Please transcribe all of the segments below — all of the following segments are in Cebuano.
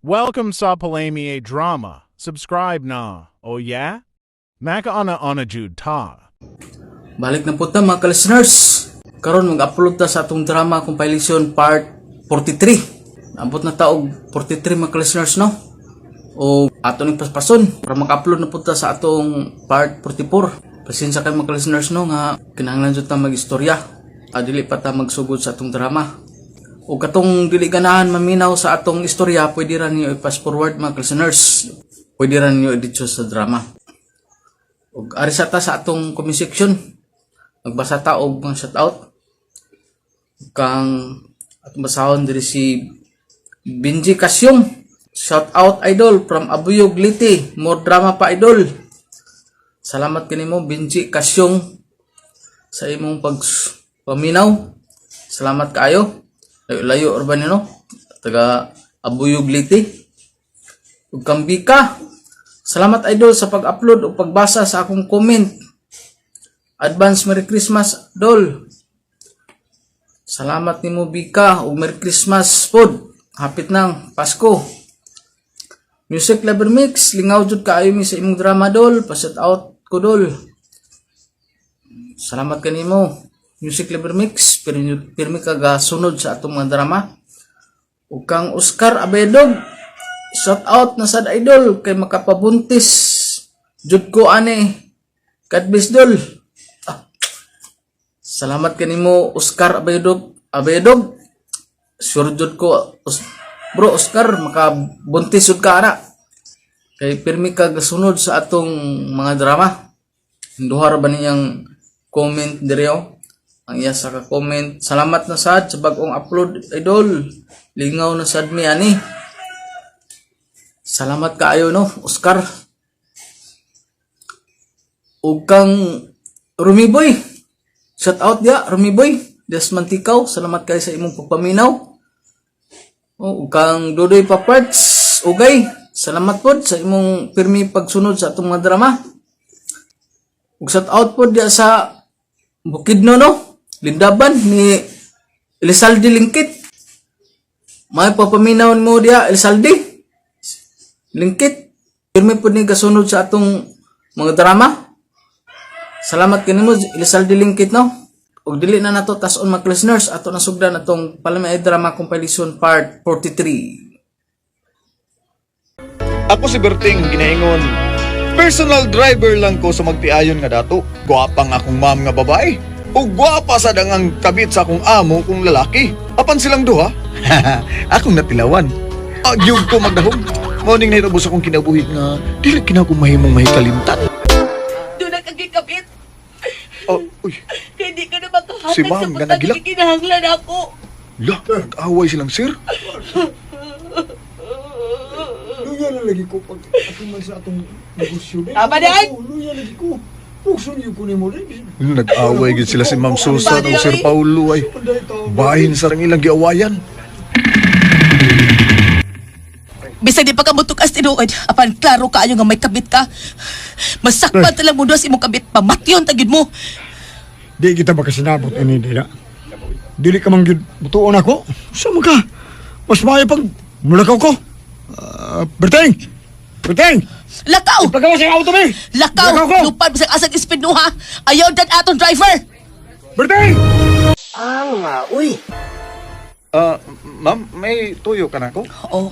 Welcome sa Palami Drama. Subscribe na. Oh yeah? Makaana ana jud ta. Balik na po ta, mga ka-listeners. Karon mag-upload ta sa atong drama compilation part 43. Ambot na ta og 43, mga ka-listeners, no? O ato ning paspason para maka-upload na po ta sa atong part 44. Pasensya kay mga ka-listeners, no, nga kinahanglan jud ta mag-istorya. Ah, dili pa ta magsugod sa atong drama. O katong dili ganahan maminaw sa atong istorya, pwede ra ninyo i-fast forward, mga listeners. Pwede ra ninyo i-ditso sa drama. Ug ari sa ta sa atong comment section. Magbasa ta og mga shoutout. Kang atong basahon diri si Benji Kasyong. Shout out, idol, from Abuyog, Leyte. More drama pa, idol. Salamat kanimo, Benji Kasyong, sa imong pag paminaw. Salamat kaayo. Layo-layo ra ba ni, no? Taga Abuyog, Leyte. Ug kang Bika. Salamat, idol, sa pag-upload o pagbasa sa akong comment. Advance Merry Christmas, dol. Salamat nimo, Bika, ug Merry Christmas pod. Hapit nang Pasko. Music Lover Mix, lingaw jud kaayo mi sa imong drama, dol. Pa-shout out ko, dol. Salamat kanimo, Music Lover Mix, pirmi, pirmi ka gasunod sa atong mga drama. Ug kang Oscar Abedog, shout out na sad, idol, kay makapabuntis jud ko ani. God bless, dol. Ah. Salamat kanimo, Oscar Abedog. Abedog. Sure jud ko bro Oscar, makabuntis jud ka ana. Kay pirmi ka gasunod sa atong mga drama. Duha ra ba niyang comment diri, oh. Ang iya sa ka comment, "Salamat na sad sa bag-ong upload, idol. Lingaw na sad mi ani." Salamat kaayo, no, Oscar. Ug kang Rumiboy. Shout out dia, Rumiboy. Des Mantikaw, salamat kay sa imong pagpaminaw. Oh, ug kang Dudoy Paparts, ugay. Salamat pod sa imong pirmi pagsunod sa atong mga drama. Ug shout out pod dia sa Bukidnon, no. Lindaban ni Elizalde Lingkit. May papaminaw mo dia, Elizalde Lingkit. Pirmi pod ni gasunod sa atong mga drama. Salamat kanimo, Elizalde Lingkit, no. Ug dili na nato tas-on, mga listeners, ato na sugdan atong Palami Drama Compilation Part 43. Ako si Berting ginaingon. Personal driver lang ko sa magtiayon nga dato. Gwapa nga akong ma'am nga babae. Ug gwapa sad ang kabit sa akong amo kung lalaki. Apan silang duha, akong natilawan. Agyog ko magdahom. Mao ning nahitabo sa akong kinabuhi nga dili kina ko mahimong mahikalimtan. Doon ang kagikabit. Oh, uy, Kaya di ka na makahatag Si ma'am sa nga butang nagilak. nga kinahanglan ako. La, nag-away silang sir. Luya na lagi ko pag atuman sa atong negosyo. Tama na ay! Luya lagi ko. Pugson yung kunin mo rin. Nag-away gid sila si Ma'am Susan ug Sir Paulo ay. Bahin sa rang ilang giawayan. Bisag di pa ka mutukas tinuod, apan klaro kaayo nga may kabit ka. Masakpan talang mo sa imong kabit, pamatyon ta gyud mo. Di kita makasinabot ini dila. Dili ka man gyud butuon ako. Sa man ka? Mas maayo pag mulakaw ko. Ah, Berting! Berting! Lakaw! Pagawa sa auto be! Lakaw! Lakaw ko! Lupad bisag asag speed no ha. Ayaw dan atong driver. Berting! Ah, ma'am, may tuyo ka na ko? Oo.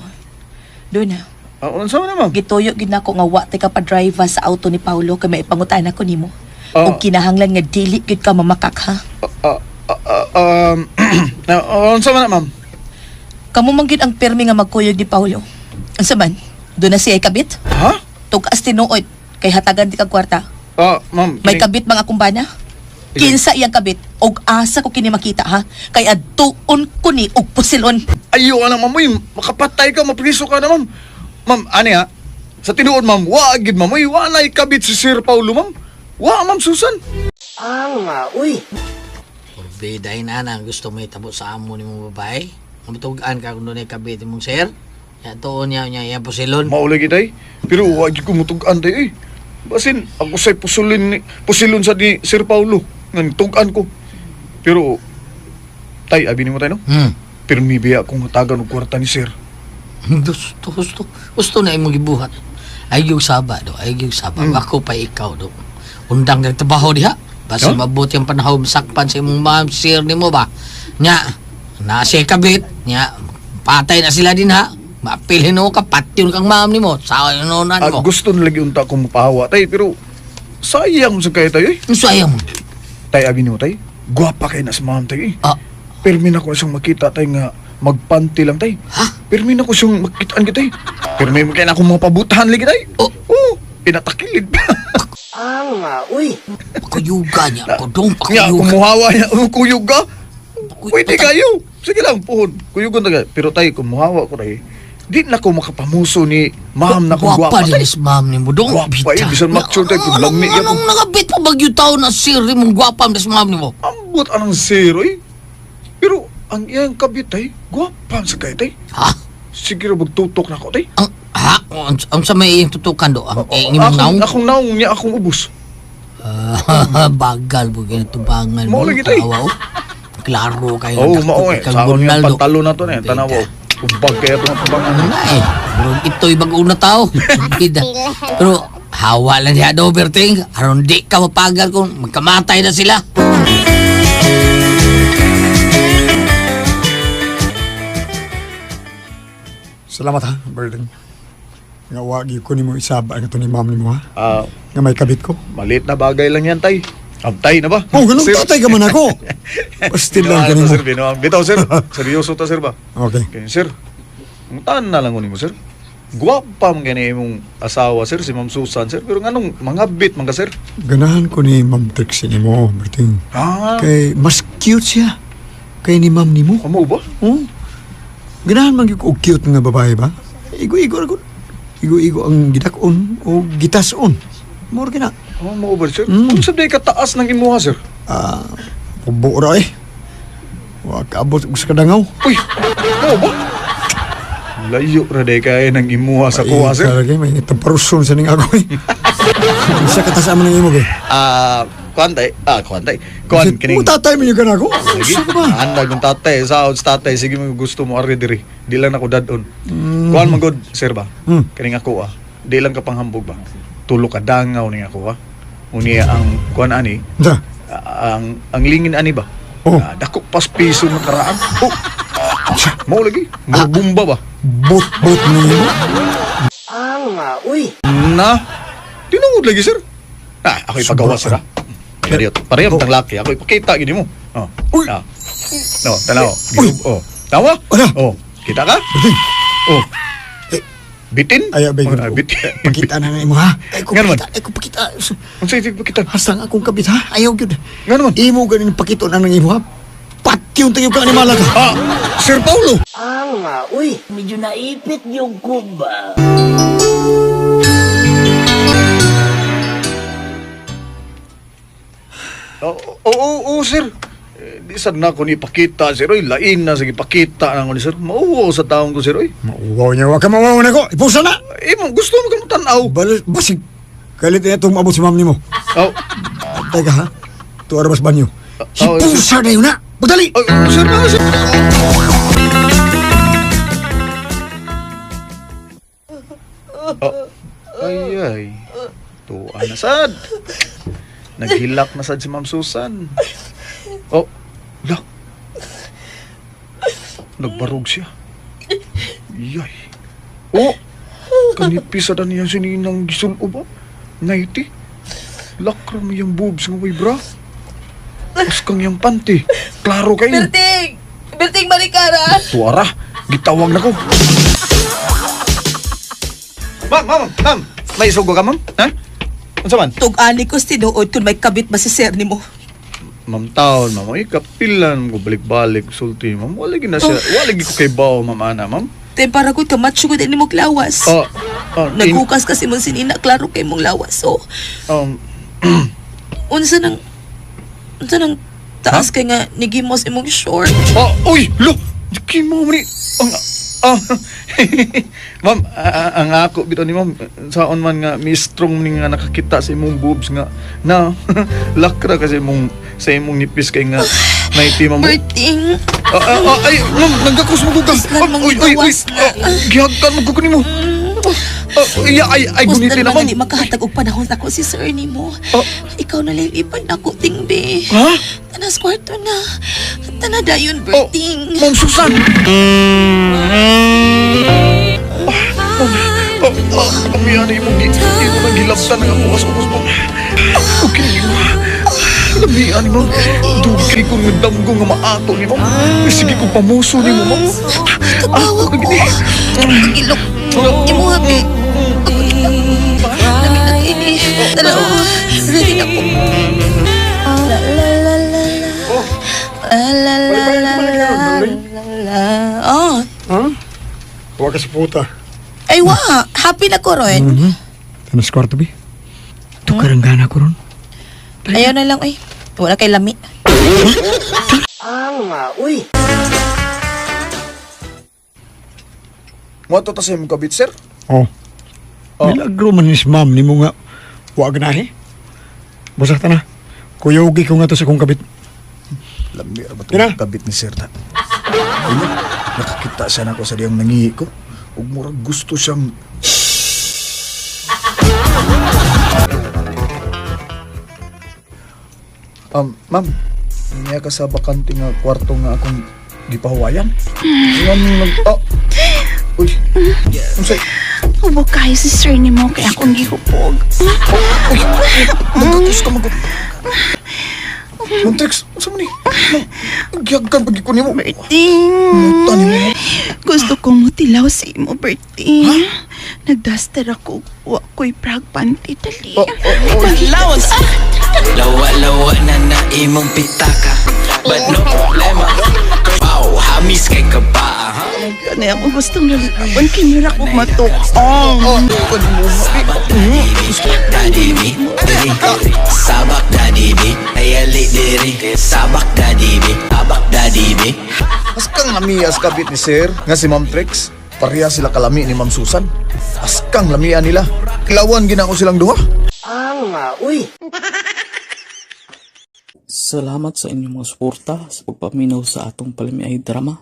Doon na. Ah, unsa man na, ma'am? Gituyo gid nako nga wa tay ka pa-drive sa auto ni Paulo kay may pangutan ako nimo. Ah. Ug kinahanglan nga dili gyud ka mamakak ha. Ah, ah, ah, unsa man na, ma'am? Kamo man gyud ang pirmi nga magkuyog ni Paulo. Unsa man? Doon na siya kabit? Ha? Tugas tinuod kay hatagan di kag kwarta. Ah, ma'am. May kabit mga kumbana? Kinsa iyang kabit? Og asa ko kini makita ha? Kay adtuon ko ni og pusilon. Ayo na, ma'am, uy, makapatay ka, mapriso ka na, ma'am. Ma'am, ani ha? Sa tinuod, ma'am, wa gid, ma'am, uy, wa na ikabit si Sir Paulo, ma'am. Wa, Ma'am Susan. Porbidahin ana ang gusto mo itabo sa amo ni mong babae. Matugaan ka kung doon ay kabit mong sir. Ya tuon niya niya iya pusilon. Maulay gid ay. Pero wa gid ko mutug-an day, eh. Basin ako say pusulin ni pusilon sa ni Sir Paulo ngan tug-an ko. Pero tay abi nimo tay, no? Pero biya akong hatagan og kwarta ni Sir. Gusto, gusto. Gusto na imong gibuhat. Ay gyud saba do, ay gyud saba. Ako pa ikaw do. Undang kag trabaho diha. Basta Huh? mabuti ang panahon sakpan sa imong ma'am sir nimo ba. Nya, na siya kabit, nya patay na sila din ha. Mapilhin mo ka patyon kang ma'am nimo. Sa ano na Ah, nimo. gusto na lagi unta akong mapahawa tay, pero sayang sa kay tayo eh. Ang sayang mo. Tay, abi nimo tay. Gwapa kay na sa ma'am tay eh. Ah, Pirmi na ko siyang makita tay nga magpanti lang tay. Ha? Pirmi na ko siyang makitaan kita eh. Pirmi mo kaya na akong mga pabutahan lagi tay. Oh. Oh, pinatakilid. Pakuyuga niya ako dong, Nga, pakuyuga. kumuhawa niya. Oh, kuyog ka. Pakuy- Pwede kayo. Sige lang, puhon. Kuyugon taga. Pero tay, kumuhawa ko tay. Di na ko makapamuso ni ma'am na kung Gwapa gwapa din tay. is ma'am ni mo dong. Gwapa eh, bisan mature tayo, kung lami Anong, yan. anong nakabit pa bagyo tao na sir mong gwapa mas ma'am ni mo? Ambot anang zero eh. Pero ang iyang kabit tay, gwapa sa kay tay. Ha? Sige ra magtutok na ko tay. Ang ha? Ang sa may iyong tutukan do? Ang iyong imong Akong, naong? akong naong niya akong ubos. Ah, bagal mo ginatubangan Mao mo. lagi, tay. Kawaw. Klaro kayo. Oo, oh, mao eh. Kang Sa akong Ronaldo. niyang pantalo na to na eh. Tanaw, umbag kaya itong tubangan. Ano na eh. Pero ito'y bago na tao. Bida. Pero hawa lang siya do, Berting. Aron di ka mapagal kung magkamatay na sila. Salamat ha, Berling. Nga wagi ko nimo isaba ang ito ni ma'am nimo ha. Ah, Nga may kabit ko. maliit na bagay lang yan, tay. Amtay na ba? Oh, ganun Sir. tatay ka man ako. Pastil lang Binuang kanimo. ta, sir, binuang. Bitaw, sir. Seryoso ta, sir ba? Okay. Kaya, sir, ang taan na lang ko nimo, sir. Guwapa man gani imong asawa, sir, si Ma'am Susan, sir. Pero nganong mangabit man ka, sir? Ganahan ko ni Ma'am Trixie nimo, Berting. Ah, Kay mas cute siya. Kay ni ma'am nimo. amo ba? Oh. Ganahan man gyud ko og cute nga babae ba? Igo-igo ra gud. Igo-igo ang gidak-on o gitason. Moro kina. Amo ba, sir? Mm. Kung sa day kataas ng imuha, sir? Ah, kubo ra eh. Wa kaabot og sa kadangaw. Uy, mo ba? Layo ra day kaya ng imuha sa kuha, sir. Ay, may tamparuson sa ning agoy. Isa ka taas man ang imo kay. Ah, kuan tay. Ah, kuan tay. Kuan kining. Mutatay mo yung ako. Sige, Sa ka ba? andag ng tatay, sa sa tatay, sige mo gusto mo ari diri. Di lang ako dadon. Kuan man gud, sir ba? Mm. Kining ako ah. Di lang ka panghambog ba? Tulo ka dangaw ning ako ah. Unya ang kuan ani, Da. ah, ang lingin ani ba? Oh. Ah, dako pas piso nga karaan. Oh. Mao lagi, mo bumba ba? Bot bot mo imo. Na. Tinuod lagi sir. Ah, ako ipagawa sir ah. Pareho, pareho tang laki. Ako ipakita gini mo. Oh. Uy. Ah. No, tanaw. Uy. Oh. Tawa? Ano? Oh. Kita ka? Oh. Bitin? Ay, abay Oh, ko. ah, bitin. Pakita na na imo ha. Ay ko Nga naman. pakita, ay ko pakita. Unsa iti pakita? Hasang akong kabit ha. Ayaw gyud. Nga naman. Imo ganin pakito na nang imo ha. Patyon tayo ka animala ka. Ah, Sir Paulo. Medyo naipit yung kuba. Oo, oo, oo, sir. Eh, di sad na ko ni pakita, sir. Oy, lain na sige pakita na ko ni sir. Mauwaw sa taong ko, sir. Oy. Mauwaw niya, wa ka mauwaw na ko. Ipusa na. Imo gusto mo ka tanaw. Balas, basig. Kalit na itong maabot si ma'am nimo. Oh. Teka ha. Tuwa mas banyo. Oh, Hipusa na yun na. Budali. Oh, sir, na, sir. Oh. Ay, ay. Tuwa na sad. Naghilak na sad si Ma'am Susan. Oh, la. Nagbarog siya. Yay. Oh, kanipis sa niya si Ninang gisulo ba? 90. Lakra mo yung boobs nga way bra. Uskang yung panty. Klaro kayo. Berting! Berting Marikara! Tuara, gitawag na ko. Ma'am, ma'am, ma'am. May isugo ka, ma'am? Ha? Unsa man? Tug-ani ko tinuod kung may kabit ba si sir nimo. Ma'am taon, ma'am. Ay, kapilan ko balik-balik sulti, ma'am. Wala gid na siya. Wala gid ko kay bao, ma'am ana, ma'am. Te para ko kamacho ko din nimo lawas. Oh, oh, Naghukas kasi mong sinina, klaro kay mong lawas. So, unsa nang taas kay nga nigimos imong short. Oh, uy, lo. Kimo mo ni ang ah, ma'am, ang ako bitaw ni ma'am, saon man nga mi strong ni nga nakakita sa imong boobs nga na lakra kasi imong sa imong nipis kay nga 90, ma'am. Berting. Ah, ah, ah, ay, ma'am, nagkakos mo ka. Islan, Ma'am, uy, uy, uy. mangigawas na. Ah, Gihagkan mo ko nimo. Ah, iya, ay, ay, Kusdan guniti na, man ma'am. nga di makahatag og panahon ako si sir nimo. Oh. Ikaw na lang ipay na ko, Tingbe. Ha? Tanas kwarto na. Tana dayon, Oh, Berting. Ma'am Susan! Ah, ah, Amihan na imong imo nang gilabtan ang ako as ma'am. Okay, Lamian ni ma'am. Dugay ko nga damgo nga maato ni ma'am. Sige ko pamuso ni mo, ma'am. Katawa ko. Pagilok. Imo habi. Ako na. Lami na ini. Dalawa. Ready na ko. La la la la la. Oh. La la la la la la la. Oh. Ha? Huwag ka sa puta. Ay wa, happy na ko ron. Tanas kwarto, bi. Tukaranggana ko ron. Ayaw na lang ay. Wala kay lami. Mo ta sa imong kabit, sir? Oh. Oh. Milagro man ni si ma'am ni mo nga wag na eh. Busak ta na. Kuyugi ko nga to sa kong kabit. Lami ra ba Tira. itong kabit ni sir ta? Ayun, nakakita siya nako sa diyang nangihi ko. Ug murag gusto siyang. Ma'am, niya ka sa bakante nga kwarto nga akong gipahuwayan. Ma'am, nag... Oh. Uy, unsay? Hubo kayo si sir ni mo kaya akong gihupog. Uy, magkakus ka mag... Montrix, unsa man ni? Ma'am, gihagkan pag ko nimo. Berting! Muta nimo. Gusto kong mutilaw sa imo, Berting. Nagduster ako. Wa ko'y prag panty dali. Oh, oh, oh. Lawas! Lawa-lawa na na imong pitaka. But no problema. Wow, hamis kay ka pa, ha? Ano ako gustong lalakon. Kinira ko matukong. Sabak daddy daddy bi, diri. Sabak daddy bi, ayali diri. Sabak daddy bi, abak daddy bi. Askang lamia sa kabit ni sir nga si Ma'am Trix. Pareha sila kalami ni Ma'am Susan. Askang lamia nila. Kilawan gina ko silang duha. Salamat sa inyong mga suporta sa pagpaminaw sa atong palamiay drama.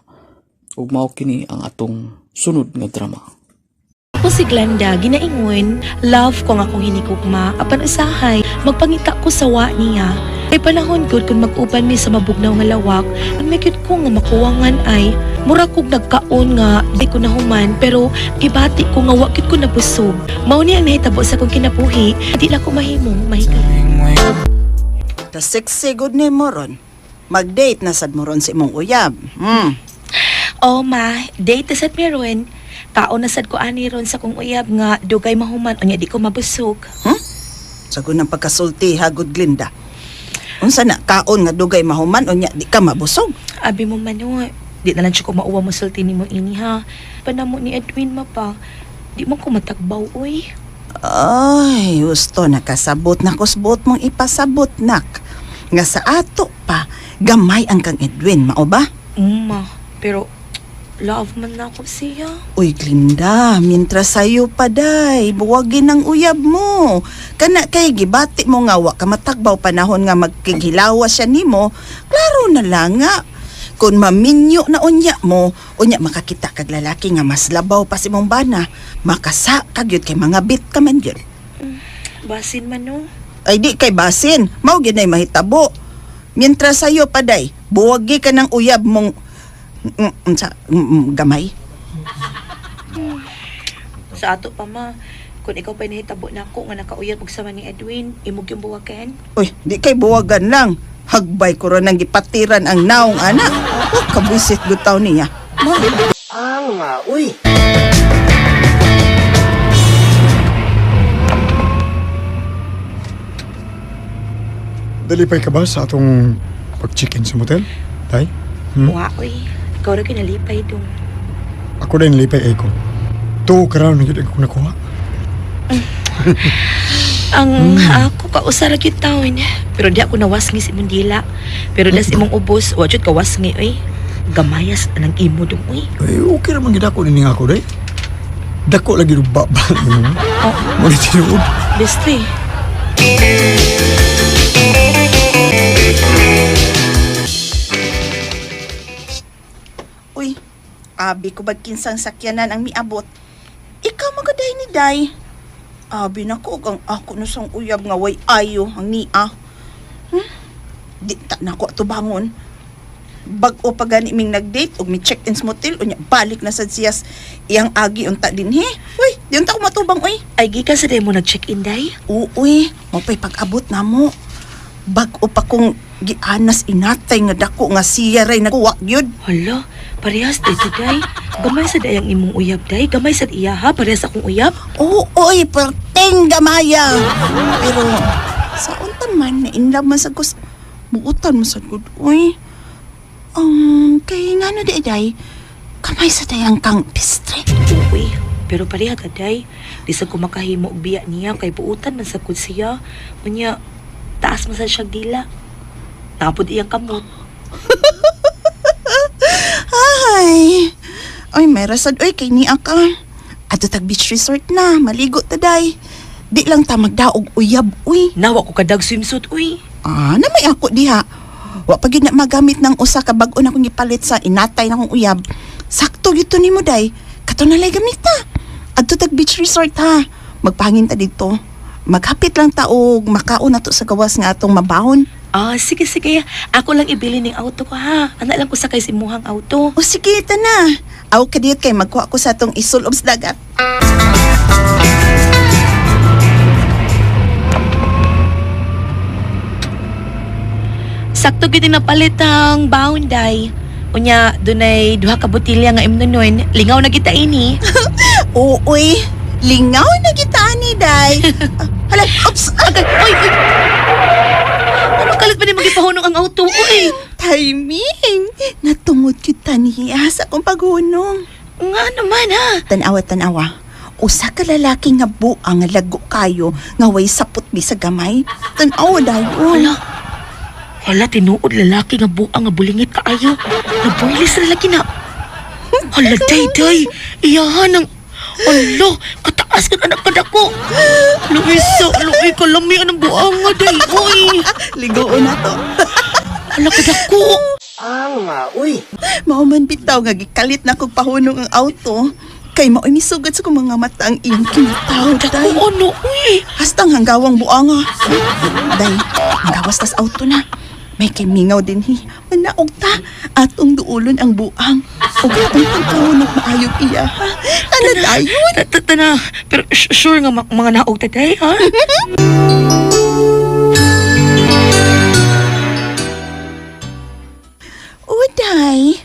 Ug mao kini ang atong sunod nga drama. Ako si Glenda, ginaingon, love ko nga akong hinikugma, apan usahay, magpangita ko sa wa niya. Kay panahon gud kung mag-uban mi sa mabugnaw nga lawak, ang magyud ko nga makuwangan ay, mura kog nagkaon nga di ko nahuman, pero gibati ko nga wa gyud ko nabusog. Mao ni ang nahitabo sa akong kinabuhi, di na ko mahimo, mahigala. Ta sexy good ni mo ron. Mag-date na sad mo ron sa imong uyab. Oh ma, date na sad mi ron. Kaon na sad ko ani ron sa kong uyab nga dugay mahuman unya di ko mabusog. Sagun ang pagkasulti ha, good Glinda. Unsa na kaon nga dugay mahuman unya di ka mabusog. Abi mo man o, di na lang siya ko mauwa mo sulti ni mo ini ha. Panamo ni Edwin ma pa. Di mo ko matagbaw oy. Ay, gusto nakasabot na kusbot mong ipasabot nak. Nga sa ato pa, gamay ang kang Edwin, mao ba? Ma, pero love man na ako siya. Uy, Glinda, mintra sayo pa day, buwagin ang uyab mo. Kana kay gibati mo nga wa ka matagbaw panahon nga magkighilawa siya nimo, klaro na lang nga. Kung maminyo na unya mo, unya makakita kag lalaki nga mas labaw pa si mong bana, makasa kag yun kay mga bit ka man yun. Basin man no. Ay di kay basin, mao gyud nay mahitabo. Mintra sayo pa day, buwagi ka ng uyab mong gamay. Sa ato pa ma, kung ikaw pa nahitabo na ako nga nakauyab og sama ni Edwin, imog yung buwagan. Uy, di kay buwagan lang. Hagbay ko ron ang gipatiran ang naong anak. Oh, kabuisit gutaw niya. Dalipay ka ba sa atong pag-check-in sa motel? Tay? Hmm? Wa oy, ikaw ra kinalipay dong. Ako din lipay ay ko. Tuo ka raw na yun ako nakuha. Ang ako kausa ra gyud tawon. Pero di ako nawasngi sa imong dila. Pero das imong ubos, wa jud kawasngi oy. Gamayas anang imo dong oy. Ay, okay naman gid ako ni nga ako day. Dako lagi yung baba. Oh, Muna tinuod. beste. Uy, abi ko bag kinsang sakyanan ang miabot. Ikaw magaday ni Day. Abi na ko ang ako na sang uyab nga way ayo ang niya. Hmm? Di ta na ko ato bangon. Bag-o pa gani ming nag-date og mi check-in sa motel unya balik na sad siya iyang agi unta dinhi. Uy, di unta ko matubang uy. Ay, gikan sa day mo nag-check-in, day? Uy, mo pa'y pag-abot na mo. Bag-o pa kong gianas inatay nga dako nga siya ray nakuwa gyud. Hala, parehas day day. Gamay sa day ang imong uyab, day. Gamay sa iya, ha? Parehas akong uyab. Oo, oy, perting gamaya. Pero sa unta man na in love man sa kus buutan mo sa good uy. Kay ngano di day, kamay sa dayang kang pistre. Uy, pero pareha ta, day. Di sa kumakahimo og biya niya kay buutan man sa kud siya. Unya, taas man sa siyang dila. Napod iyang kamot. Ay, ay, may rasad oy kay niya ka. Ato tag beach resort na, maligo ta day. Di lang ta magdaog uyab uy. Nawa ko kadag swimsuit, uy. Ah, na may ako diha. Wa pa gyud na magamit ng usa ka bag-o na akong gipalit sa inatay na akong uyab. Sakto gyud to nimo day. Kato na lay gamita. Adto tag beach resort ha. Magpahangin ta dito. Maghapit lang ta og makaon na to sa gawas nga atong mabahon. Ah, sige, sige. Ako lang ibili ning auto ko, ha. Ana lang ko sakay sa imuhang auto. O sige ta na. Aw kadiyot kay magkuha ko sa atong isulob sa dagat. Sakto gyud ang napalit ang bounday. Unya, dunay duha ka botilya nga imnonon. Lingaw na kita ini. Uy, lingaw na kita ani day. Ah, hala, oops. Agay, oy, oy. Ano kalit pa ni magipahunong ang auto, oy? Timing. Natungod kita niya sa akong paghunong. Nga naman, ha. Tanawa, tanawa. Usa ka lalaki nga buang nga lago kayo nga way sapot bisag gamay. Tanawa dayon. Hala. Hala, tinuod lalaki nga buang nga bulingit kaayo. Nabuilis na lagi na. Hala, day, day. Iyahan ang... Hala, kataas ka anak kadako. Luisa, luwi ka lami ang buang nga, day. Uy. Ligoon na to. Hala, kadako. Mao man bitaw nga gikalit na kog pahunong ang auto. Kay mao'y misugat sa kong mga mata ang iyang kinataw, Dako, day. ano, uy. Hastang hanggawang buanga. Day, hanggawas tas auto na. May kimingaw din hi. Manaog ta. Atong duulon ang buang. Ug atong pagkahunong maayong iya, ha? Tana dayon. Tana, pero sure nga mga naog tatay, ha? Uday,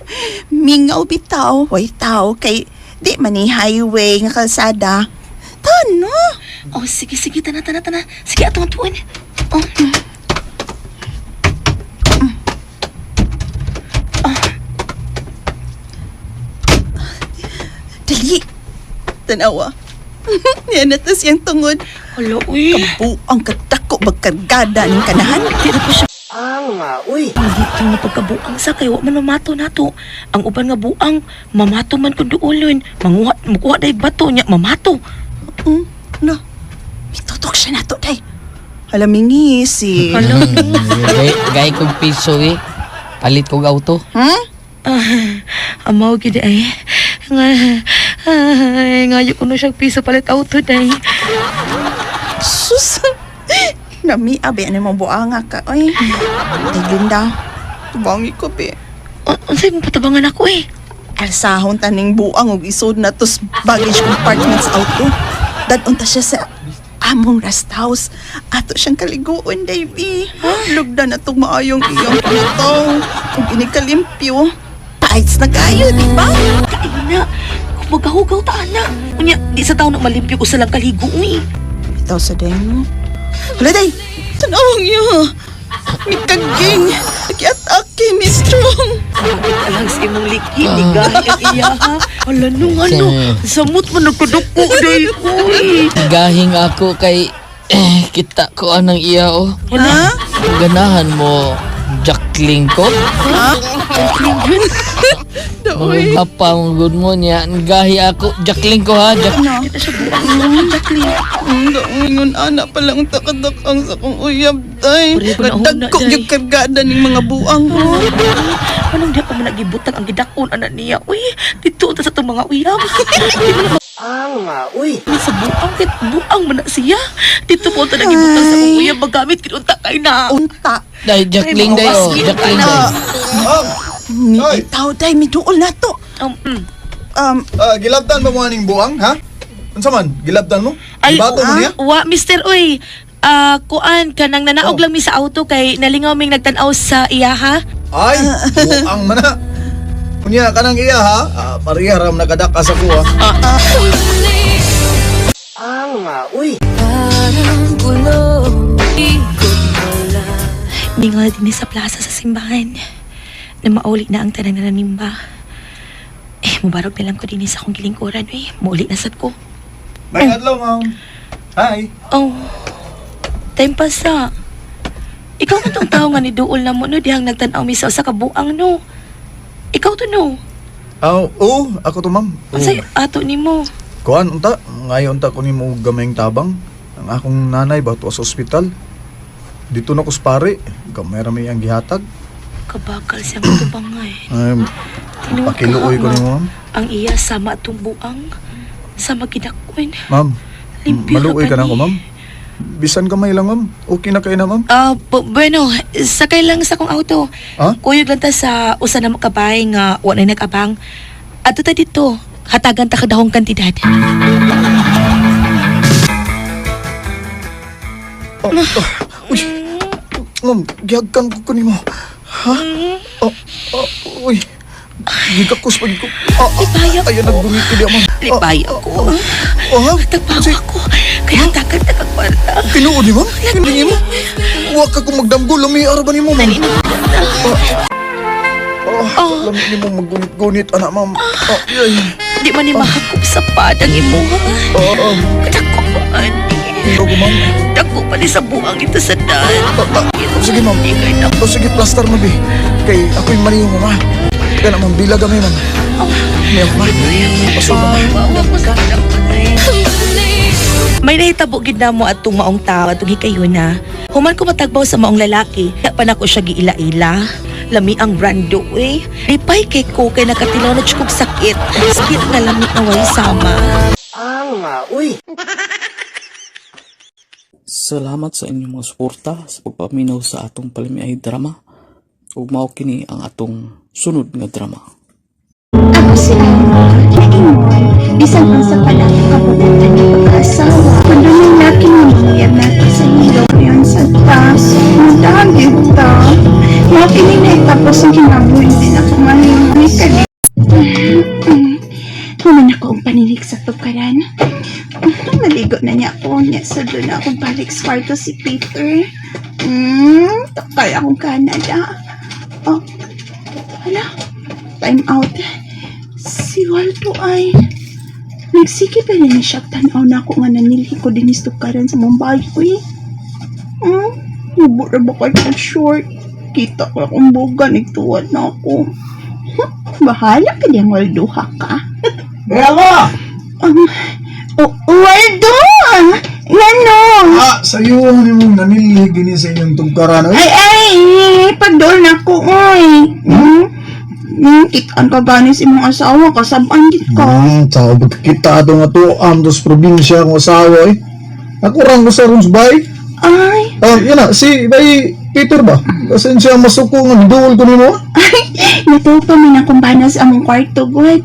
mingaw bitaw, way tao, kay di man ni highway nga kalsada. Tano? Oh, sige, sige, tana, tana, tana. Sige, atong atuan. Oh. Dali. Tanawa. Yan na tas iyang tungod. Hala, uy. Kabuang kadako magkargada ning kanahan. Di na po siya. Uy. Dito nga pagkabuang sa kay wa man mamato nato. Ang uban nga buang, mamato man kun duolon. Manguha, mukuha day bato nya mamato. No. Mitutok siya nato, day. Hala, mingisi. Hala. Gay, gay kog piso eh. Palit kog auto. Hmm? Ah, amaw gid ay. Nga ay, ngayo ko na siyang piso palit auto day. Sus. Nami, abi, ano mong buanga ka? Ay, Day, Linda. Tubangi ko, be. Unsay mong patabangan ako eh? Alsahon taning buang og isod na tos baggage compartment sa auto. Dadon ta siya sa among rest house. Ato siyang kaliguon, Davy. Lugda na tong maayong iyang pinataw. Ug inikalimpyo. Tights na kayo, di ba? Kayo na. Kung magkahugaw ta ana. Unya, di sa taon na malimpyo ko sa lang kaligo uy. Bitaw sa day mo. Hala, day! Tanawang iyo! Mikaging! Nakiatake, Miss Strong! Bakit alang sa imong liki, ni gahi ang iya ha? Hala nung ano, samot man nagkadako day uy. Gahing ako kay eh, kita ko anang iya oh. Hala, Ganahan mo Jackling ko. Daoy! Mga pa mong good mo niya. Gahi ako. Jackling ko ha. Jack Ano? kita siya buang Jacqueline. Ang daungon ana pala ang takadakang sa kong uyab, day. Pareho na Kadagko una, day. yung kargada ng mga buang, oh. Anong di pa man nagibutang ang gidakon anak niya? Uy, dito ta sa itong mga uyab. Uy. Sa buang, kit buang man na siya. Dito po ta nagibutang sa akong uyab, magamit kinunta kay na. Unta. Day, Jacqueline day, oh. Jacqueline day. Ni Ay. tao day miduol na to. Gilabtan ba mo aning buang, ha? Unsa man? Gilabtan mo? Ay, Gibato mo niya? Wa, mister, uy. Ah, kuan kanang nanaog Oh. lang mi sa auto kay nalingaw ming nagtan-aw sa iya ha. Ay, buang man na. Unya kanang iya ha, pareha ram nakadaka sa kuha. Mingal din sa plaza sa simbahan. Na mauli na ang tanan na nanimba. Eh, mubarog na lang ko din sa akong gilingkuran, eh. Mauli na sad ko. May adlaw, ma'am. Hi. Oh, time pa sa. Ikaw man tong tao nga ni Duol na mo, no? Dihang nagtanaw mi sa usa ka buang, no? Ikaw to, no? Oh, oh, ako to, ma'am. Oh. Unsay ato nimo? Kuan unta, ngayon unta ko nimo og gamayng tabang. Ang akong nanay ba to sa ospital. Dito na ko sa pare, gamay ra may ang gihatag. Kabakal siya nga tubang nga, eh. Ay, Tinuod ka, pakiluoy ko nga. nimo, ma'am. Ang iya sama atong buang. Sama gidakon. Ma'am, Limpyo maluoy ka ka na ko, ni. ma'am. Bisan gamay lang, ma'am. Okay na kay na, ma'am. Ah, bueno, sakay lang sa akong auto. Ha? Kuyog lang ta sa usa na makabay nga wa na nag-abang. Adto ta dito, hatagan ta kadahong kantidad. Oh, oh, uy. Ma'am, gihagkan ko nimo. Ha? Oh, oh, uy. Gigakos pag ko. Ah, ah, Lipaya Ayun, ko. nagbungit ko diya, ma'am. Ah, Lipaya ko. Oh, ha? Tagpawa ko. Kaya hatagan ta kag kwarta. Tinuod ni ma'am? Hindi mo? Wa ka kung magdamgo, lami araba ni mo, ma'am. Oh, Oh. lami ni mo maggunit-gunit, anak, ma'am. Oh, ay. Di man ni mahakop sa padang imuha. Oh, oh. Dako pa ani. Ito ko, ma'am. Dako pa ni sa buang ito sa daan. Ah, ah, sige, ma'am. Di kay na. Oh, sige, plaster mo, bi. Kay ako'y maliw, ma'am, ha? Kaya na, ma'am, bilag kami, ma'am. May ako, ma'am. Pasok, ma'am. Bawa ko sa May nahitabo gid na mo atong maong tao atong hikayuna. Human ko matagbaw sa maong lalaki, pa na ko siya giila-ila. Lami ang brando eh. Lipay kay ko kay nakatilaw na jud kog sakit. Sakit nga lami nga way sama. Salamat sa inyong mga suporta sa pagpaminaw sa atong palamiay drama. Ug mao kini ang atong sunod nga drama. Ako si Alma, naingon, bisan unsa pa lang ang kabuutan ng pag-aasawa. Kundo ng laki ng uyab nato sa hilom yun sa ta, mudagit ta. Mao kini na tapos ang kinabuhi din ako mahimong kali. Human ako ang panilig sa tukaran. Naligo na niya ako niya sa doon na akong balik sa kwarto si Peter. Tukay akong Canada. Oh, hala, time out. Si Waldo ay nagsige pa rin siya tanaw na ako nga nanilhi ko din istukaran sa Mumbai ko eh. Mubo ra ba kayo ng short? Kita ko akong buga, nagtuwad na ako. Huh, bahala ka diyang Waldo ha ka. Bella! Oh, Waldo! Ngano? Ah, sayo ni mong nanilhig din sa inyong tugkaran. Ay, ay! Pagdool na ko, oy! Kitaan ka gani sa imong asawa, kasabaan gid ka. Tao kita ato nga tuam dos probinsya kong asawa eh. Ako rang ko sa rooms bay. Ay, Ah, yun na, si bay Peter ba? Kasi siya masuko nga duol ko nimo. natuto man akong bana sa among kwarto, good.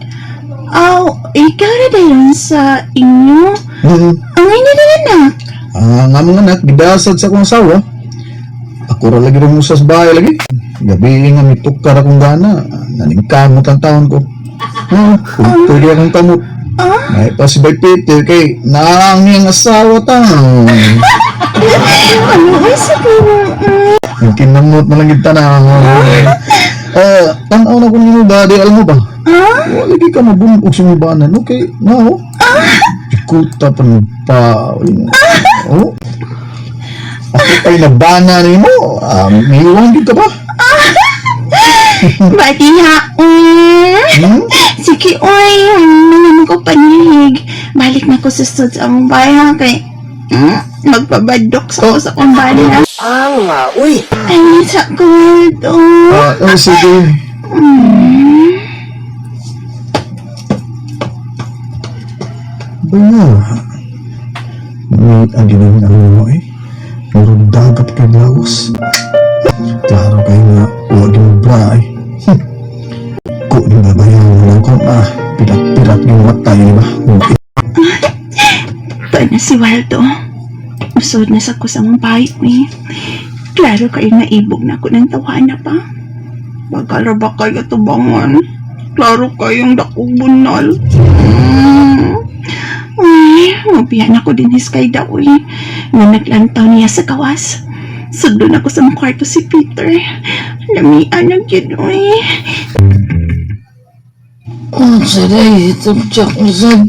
Aw, ikaw na dayon sa inyo. Ang inyo na anak. Ah, nga mga anak, gidasad sa akong asawa. Ako ra lagi rin mo sa bahay lagi. Gabi nga mitukar akong gana. Naningkamot ang taon ko. Pulto di akong kamot. Ay pa si Bay Peter kay naang niyang asawa ta. Ano ay siguro? Ang kinamot na lang kita na. Eh, tanaw na kung nimo ba, di alam mo ba? Wala lagi ka mabunog sa mga banan, okay? No. Ikuta pa ng pa. Oh. Ako pa'y nabana ni mo. May iwan ka ba? Bati ha. Hmm? Sige, oy. Naman ko panihig. Balik na ko sa stud sa among bahay ha. Kay, magpabadok sa ko sa akong bana. Ay, sa good. Oh. Ah, oh, sige. Baya. May aginin ang mo eh. Puro dagat kay lawas. Klaro kayo nga, huwag yung bra eh. Kunin ba ba yung lang ko? Ah, pirat-pirat yung matay ba? Tuan na si Waldo. Usod na sa kusang bahay ko eh. Klaro kayo naibog na ako ng tawana pa. Bagal ra ba kayo tubangan? Klaro kayong dakong bunal. Ay, mabiyan ako din his kay daw eh. Nga naglantaw niya sa gawas. Sugdon ako sa mga kwarto si Peter. Lamian na gyud oy. Oh, saday, tumtsak mo sad.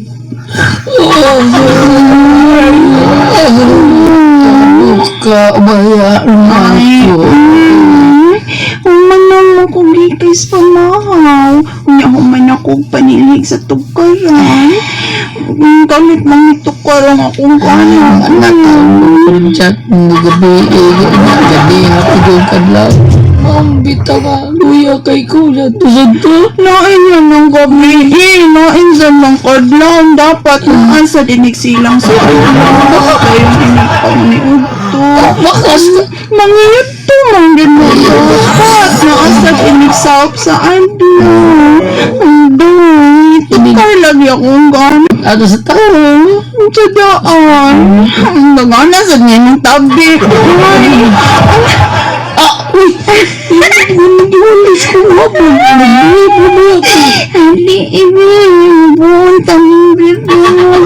Oh, ka, baya na ako. Human na mo kong gikay sa pamahaw. Unya human ako panilig sa tugkaran. Gamit man ni tukarang akong gana. Anak, tumtsak mo gabi, gabi na ko kadlaw. Ang bitaw ka, luya kay ko, tusad to. Lain yan ng gabi eh. Lain sa ng kadlaw. Dapat naan sa dinig silang sa adlaw. Kayong hinikaw ni Udto. Bakas ka. Mangiyot to, manggin mo dapat. Naan sa dinig saop sa adlaw. Ang dami. Tukar lagi akong gana. Ano sa tao? Sa daan. Ang nagana sa niya ng tabi. Ay. Ah, uy! Ginulis ko nga po. Nagbibo na ako. Ali, ibi, buong tabi, buong.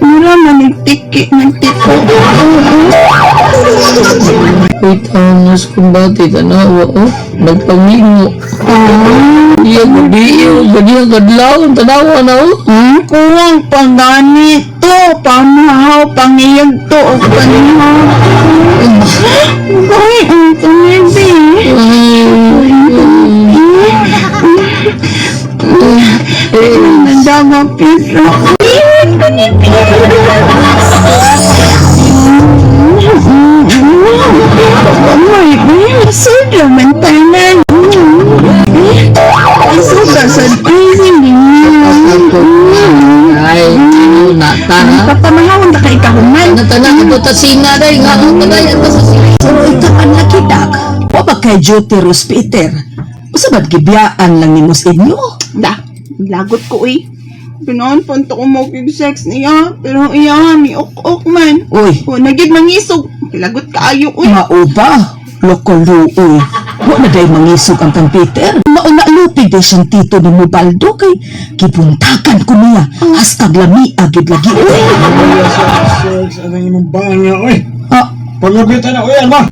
Mura manigtiki, nagtiko. Uy, taon na sa kumbate, tanawa, oh. Nagpangingo. Iya, gabi, gabi ang kadlaw, tanawa na, oh. Kuwang pangganito, pamahaw, pangiyag to, o panihaw. Ay, ang tumibi. Nadaga, Pedro. Iwan ko ni Pedro. Ay, ay, suda man tanan. Suda sa ay, Ay, na, tara. Papamahawon ta kay kahuman. Natana, ito ta sina, day, nga, ang tagay, ito sa sina. Pero ikaw ang nakidak. Wa ba kay duty Ros Peter? Usa ba't gibiyaan lang nimo sa inyo? Da, lagot ko eh. Ganoon punto ko mo kig sex niya, pero iya mi ok-ok man. Uy, O nagid mangisog, lagot kaayo uy. mao ba? Loko-luoy. Wa na day mangisog ang kang Peter. Mauna lupig day siyang tito ni Mubaldo kay gibuntakan ko niya. Hastag lami agid lagi. Uy! Sex, anong imong banga, oy? Ah, Paglabitan na, oy, alma!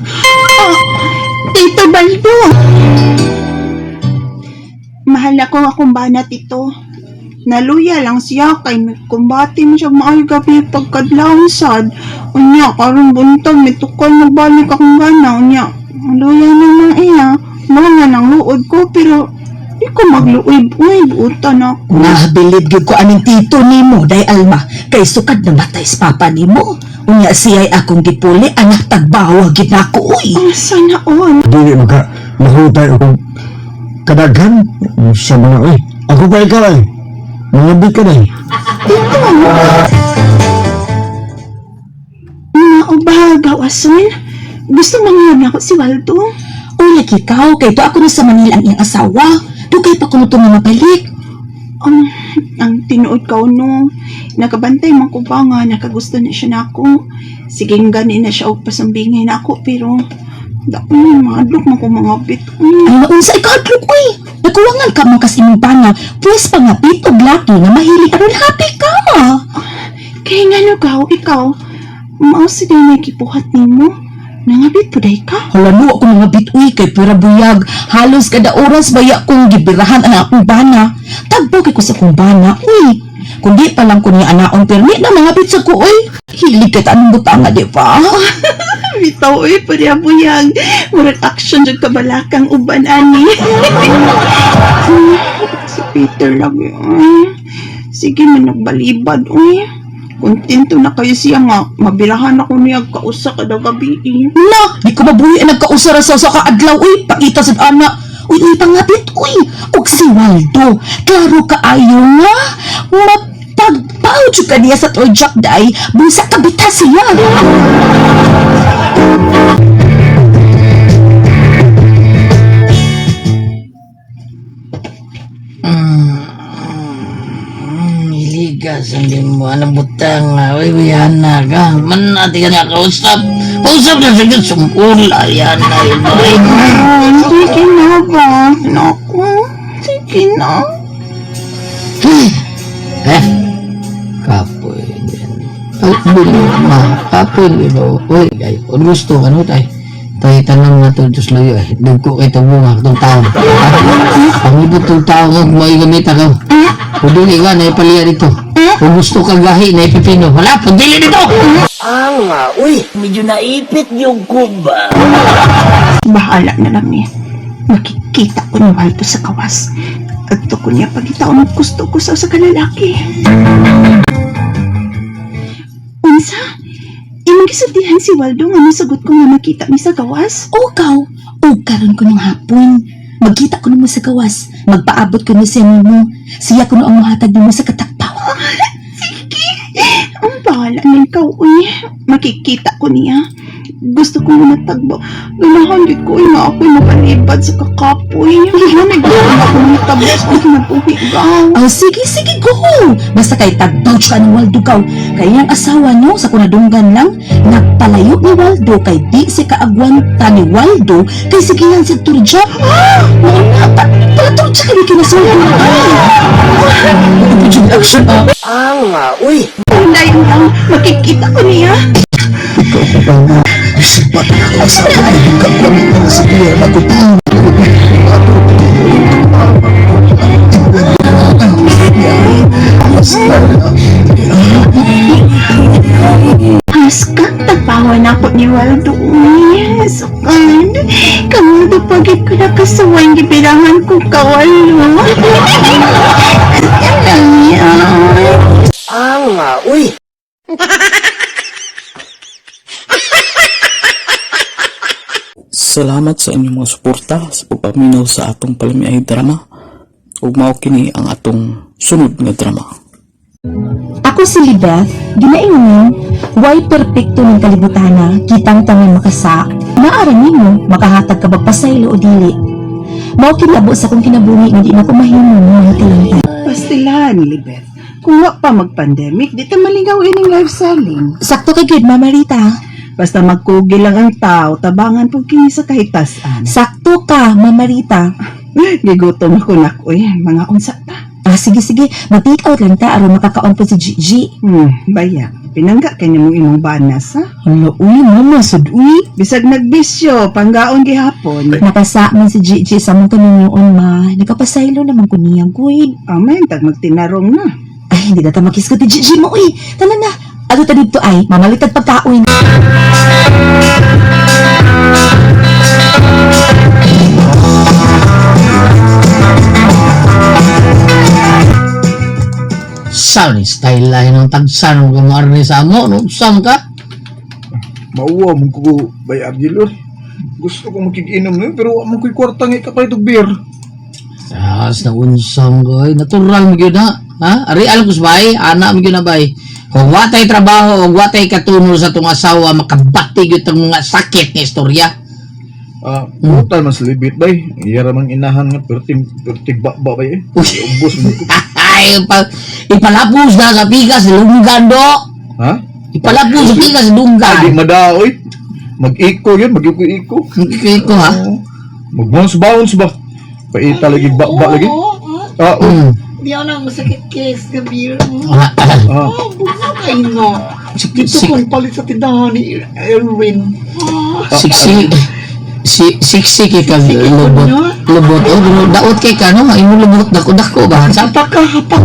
Tito Baldo. Mahal na ko akong bana, Tito. Naluya lang siya kay kumbate mo siya maayo gabi pagkadlawon sad. Unya karon buntag mitukal magbalik akong gana unya. Naluya na lang iya. Mao nga nang luod ko pero di ko magluoy uy buutan ako. Nabilib gyud ko aning tito nimo day Alma kay sukad namatay sa papa nimo. Unya siya'y akong gipuli anak tagbawa gid nako uy. Oh, sana all. Dili maka mahutay akong kadaghan sa mga, oy. Ako pa ikaw ay. Mangabit ka na eh. Mga uba, gawason. Gusto mangyod na ako si Waldo. Uy, lagi ikaw kay to ako na sa Manila ang iyang asawa. Dugay pa kuno to nga mabalik. Ang tinuod ka no, nakabantay man ko ba nga nakagusto na siya na ako. Sige gani na siya og pasambingay na ako pero da maadlok man ko mga bit. Ay maunsa ikadlok uy. Nakuwangan ka man kas imong bana. Pwes pangapit og laki nga mahilig aron happy ka. Kay ngano gaw ikaw, mao si day nagibuhat nimo. Nangabit po day ka. Hala no ako mga bit uy kay pura buyag. Halos kada oras baya kong gibirahan ang akong bana. Tagbo kay ko sa akong bana uy. Kundi pa lang ko niya anaon permi na mga bit sa ko uy. Hilig kay tanong butanga di ba? Bitaw uy, pwede buyag. Murag action jud kabalakang uban ani. Si Peter lagi uy. Sige man nagbalibad uy. Kontento na kayo siya nga, mabirahan ako niya kausa kada gabi eh. Na, di ko mabuhi ang nagkausara sa usa ka adlaw uy, paita sad ana. Uy, uy, pangapit, uy. Og si Waldo, klaro kaayo nga. Mapagpaw jud ka niya sa Torjak day, busa kabita siya. Iligas ang di mo anong butang nga. Uy, yana ka. Man natin ka na kausap. Usap na sige, sumula. Yan na yun. Uy. Ay, sige na ba? Naku, sige na. Eh? Kapoy din. Ay, bilo, ma. Kapoy, bilo. Uy, ay, kung gusto ka no, tay. Tay, tanong na to, Diyos layo eh. Dugko kay itong bunga, itong taon. Pangibot itong taon ko, may gamit ako. Kung dili ka, naipaliya dito. Kung gusto ka gahi, naipipino. Wala, pagdili dito! Bahala na lang niya. Makikita ko ni Waldo sa kawas. At ko niya pagitaon ang gusto ko sa usa ka lalaki. Unsa? Imong gisultihan si Waldo nga mosagot ko nga makita mi sa gawas? O kaw, o karon ko nung hapon. Magkita ko nimo sa gawas, magpaabot ko ni siya nimo. Siya kuno ang mohatag nimo sa katakpaw. Ang bahala na ikaw, uy. Makikita ko niya. Gusto ko nga natagbo. Ganahan gid ko, uy, nga ako'y mapalibad sa kakapoy. Yan, nagdaan ako ng tabo sa kinabuhi, gaw. Oh, sige, sige, go! Basta kay tagbaw ka ng Waldo gaw. Kay iyang asawa no, sa kunadunggan lang, nagpalayo ni Waldo kay di si kaagwanta ni Waldo kay sige yan si Turja. Ah! Mao na, pa, pala Turja kay kinasugo. Ay! Action, ah. Unday, lang, makikita ko niya. Ikaw ko ba nga? Bisag pa ako asawa ay hingga na sa biya na ko. Aska, tagpawan ako ni Waldo. Uy, sukan. Kamudo pagit ko nakasuway ang gibilangan ko kawalo. Ano yan? Salamat sa inyong mga suporta sa pagpaminaw sa atong palamiay drama. Ug mao kini ang atong sunod nga drama. Ako si Libeth, ginaingon, why perpekto ng kalibutana, kitang tangan makasa, naara nimo, makahatag ka bagpasaylo o dili. Mao kinabo sa akong kinabuhi nga di na ko mahimo mo kalangtan. Pastilan, Libeth. Kung wa pa mag-pandemic, di ta malingaw ining live selling. Sakto kay good, Mama Rita. Basta magkugi lang ang tao, tabangan po kini sa kahitasan. Sakto ka, Mama Rita. Gigutom ako nak, uy, mga unsa ta. Ah, sige, sige. Mag-take out lang ta aron makakaon po si Gigi. Baya, pinangga kanya mong imong banas, ha? Hala, uy, mama, sad, uy. Bisag nagbisyo, panggaon gihapon. Nakasa man si Gigi sa mong kaminyoon, ma. Nagkapasaylo naman ko niya, good. Amen, tag magtinarong na. Ay, hindi na ta makisgot ni Gigi mo, uy. Tala na. Ano ta dito ay, mamalitad pagkaon. Sa ni style lang ng tagsan mo kumarni sa amo, no? Sam ka? Mauwa mo ko bay Argilo. Gusto ko makikinom nun, pero wa man ko'y kwarta nga ikapalit og beer. Sas na unsam ko, ay, natural mo gyud na. Ha? Ari alam ko bay, ana mo gyud na bay. Kung watay trabaho, o watay katunol sa tong asawa, makabati gyud tong mga sakit nga istorya. Ah, brutal man sa libit bay. Iya ra mang inahan nga perting perting ba bay eh. Uy. Ubos mo ko. Ay, ipalapos na sa pikas, lunggan do. Ha? Ipalapos sa pikas, Ay, di lunggan. madaoy. Mag-iko yun, mag-iko-iko. Iko ha? Mag-bounce bounce ba? Paita lagi ba lagi. Ah, oh. Di ako na masakit case na beer. Ah, ah. Ah, Oh, bugnaw kayo no. Dito kong palit sa tindahan ni Erwin. Ah, Siksi, si siksi kay ka lubot. Lubot oh, pero daot kay ka no, imo lubot dako dako ba? Sa hapak ka, hapak.